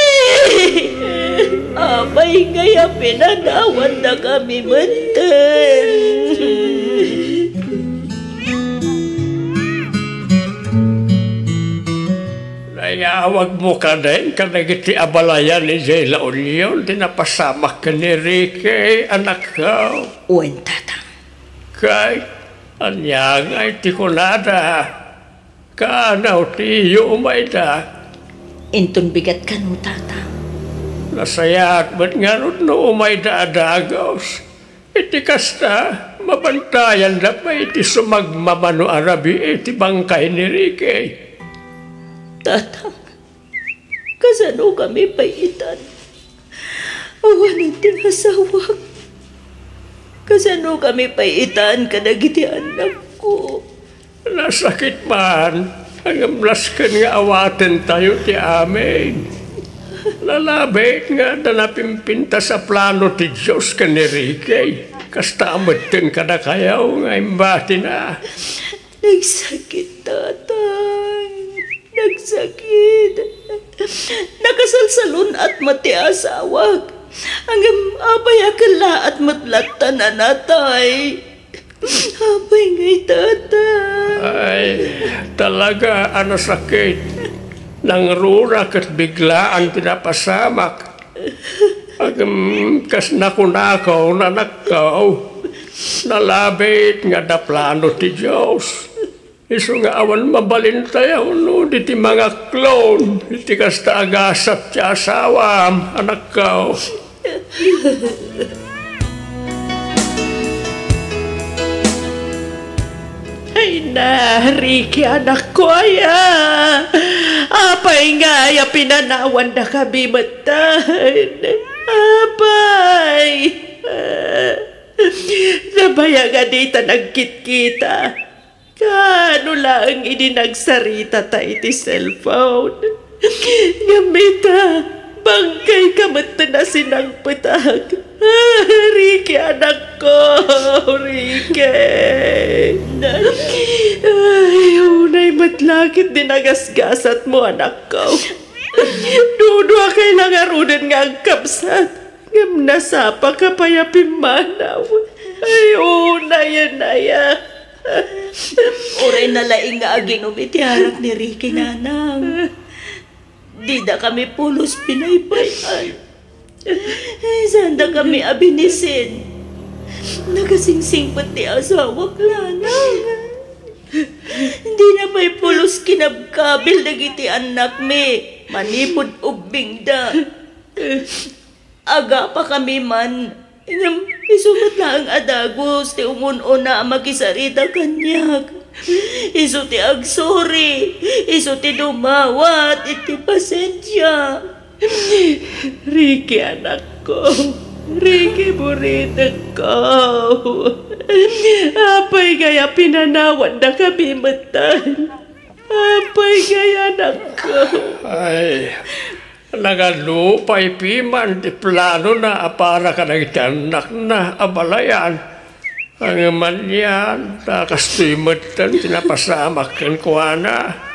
Apay ngay a pinanawandakami metten. Iyawagmo kadin kadagiti abalayan idiay La Union ti napasamak ken ni Ricky, anakko. Wen, Tatang. Kay, ania ngay ti kunada? Kaano ti iyo umayda? Inton bigat kano, Tatang. Nasayaat met ngarud no umayda a dagus. Iti kasta, mabantayanda pay iti sumagmamano a rabii iti bangkay ni Ricky. Tatang, kasano kami pay itan? Awan ti asawak. Kasano kami pay itan kadagiti annakko? Nasakit man, ngem nasken nga awatentayo ti amin. Nalabit nga adda napimpintas a plano ti Dios ken ni Ricky. Kasta metten kadakayo nga imbatina. Nagsakit, Tatang. Nagsakit. Nakasalsalun-at met ti asawak. Ngem apay a kellaat met latta a natay? Apay ngay, Tatang? Ay, talaga a nasakit. Nangruna ket biglaan ti napasamak. Ngem kas nakunako, anakko, nalabit nga adda plano ti Dios. Isu nga awan mabalintayo no di ti mangaklon iti kasta a gasat ti asawam, anakko. Ay na, Ricky, anakko, aya. Apay ngay a pinanawandakami metten? Apay? Nabayag a dita nagkitkita. Kaano laeng idi nagsaritata iti cellphone? Ngem ita, bangkayka metten a sinangpetak. Ah, Ricky, anakko, Ricky. Ay, unay met la ket ti nagasgasatmo, anakko. Duduakay la ngaruden nga agkabsat. Ngem nasapaka pay a pimmanaw. Ay, unay, unay, ah. Uray nalaing nga aginom iti arak ni Ricky, nanang. Dida kami pulos pinaypayan. Sanda kami abinisen. Nakasingsingpet ti asawak, lanang. Dina pay pulos kinabkabil dagiti annakmi manipud ubbingda. Agapakami man, ngem isu met laeng a dagus ti umun-una a makisarita kaniak. Isu ti agsuri, isu ti dumawat iti pasensia. Ricky, anakko. Ricky, buritekko. Apay ngay a pinanawandakami metten? Apay ngay, anakko? Ay, nagadu pay piman ti planona a para kadagiti annakna a balayan. Ngem ania, ta kastoy metten ti napasamak kenkuana.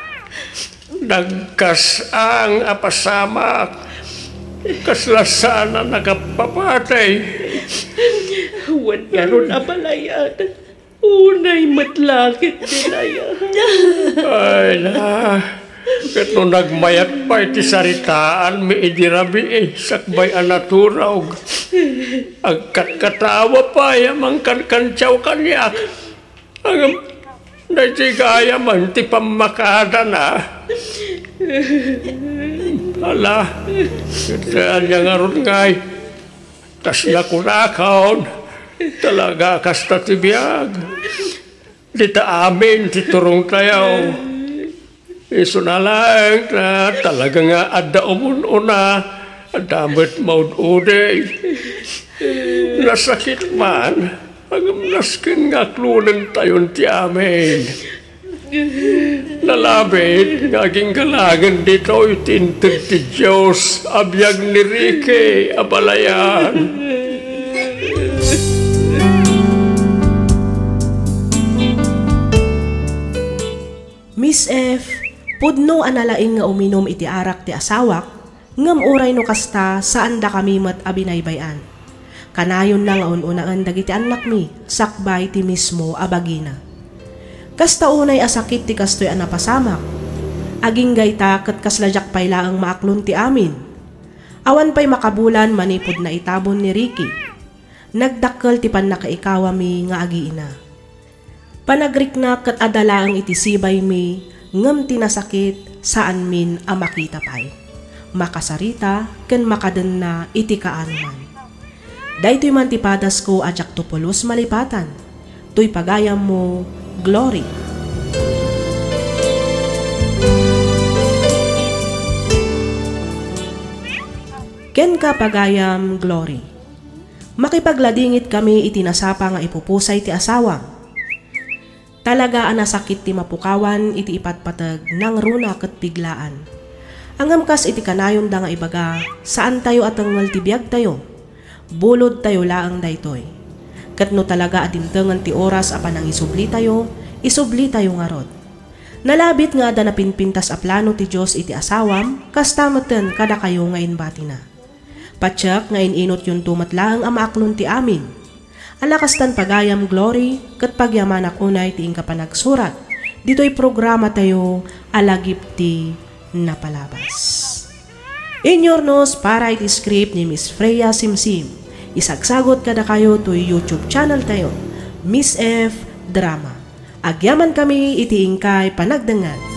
Nagkas-ang a pasamak. Kasla saan a nakapapatay. Wen ngarud a balayan. Unay met la ket dinaya. Ay na, ket no nagmayat pay ti saritaanmi idi rabii, sakbay a naturog, agkatkatawa pay a mangkankantiaw kaniak. Ngem, daytoy gayam ti pammakadana. Ala, ket ania ngarud ngay? Kasla kunakon, talaga kasta ti biag. Dita amin ti turongtayo. Isuna laeng ta talaga nga adda umun-una, adda met maud-udi. Nasakit man, ngem nasken nga aklonentayon ti amin. Nalabit nga aginggalangen ditoy ti inted ti Dios a biag ni Ricky a balayan. Miss F, pudno a nalaing nga uminum iti arak ti asawak, ngem uray no kasta, saandakami met a binaybay-an. Kanayonna nga un-unaen dagiti annakmi sakbay ti mismo a bagina. Kasta unay a sakit ti kastoy a napasamak. Agingga ita ket kasla diak pay laeng maaklon ti amin. Awan pay makabulan manipud naitabon ni Ricky. Nagdakkel ti pannakaikawami nga agiina. Panagriknak ket adda laeng iti sibaymi, ngem ti nasakit, saanmin a makita pay. Makasarita ken makadenna iti kaanoman. Daytoy man ti padasko a diakto pulos malipatan. Toy pagayammo, Glory. Kenka, pagayam, Glory. Makipagladingit kami iti nasapa nga ipupusay ti asawam. Talaga a nasakit ti mapukawan iti ipatpateg, nangruna ket biglaan. Ngem kas iti kanayonda nga ibaga, saantayo a tengngel ti biagtayo. Bulodtayo laeng daytoy. Ket no talaga a dimtengen ti oras a panangisublitayo, isublitayo ngarud. Nalabit nga adda napinpintas a plano ti Dios iti asawam, kasta metten kadakayo nga imbatina. Patiek nga in-inotyonto met laeng a maaklon ti amin. Ala kastan, pagayam, Glory, ket pagyamanak unay ti inka panagsurat ditoy programatayo a Lagip ti Napalabas. Inyurnos para iti script ni Miss Freya Simsim. Isagsagot kadakayo toy YouTube channel tayo, Miss F Drama. Agyamankami iti inkay panagdengngeg.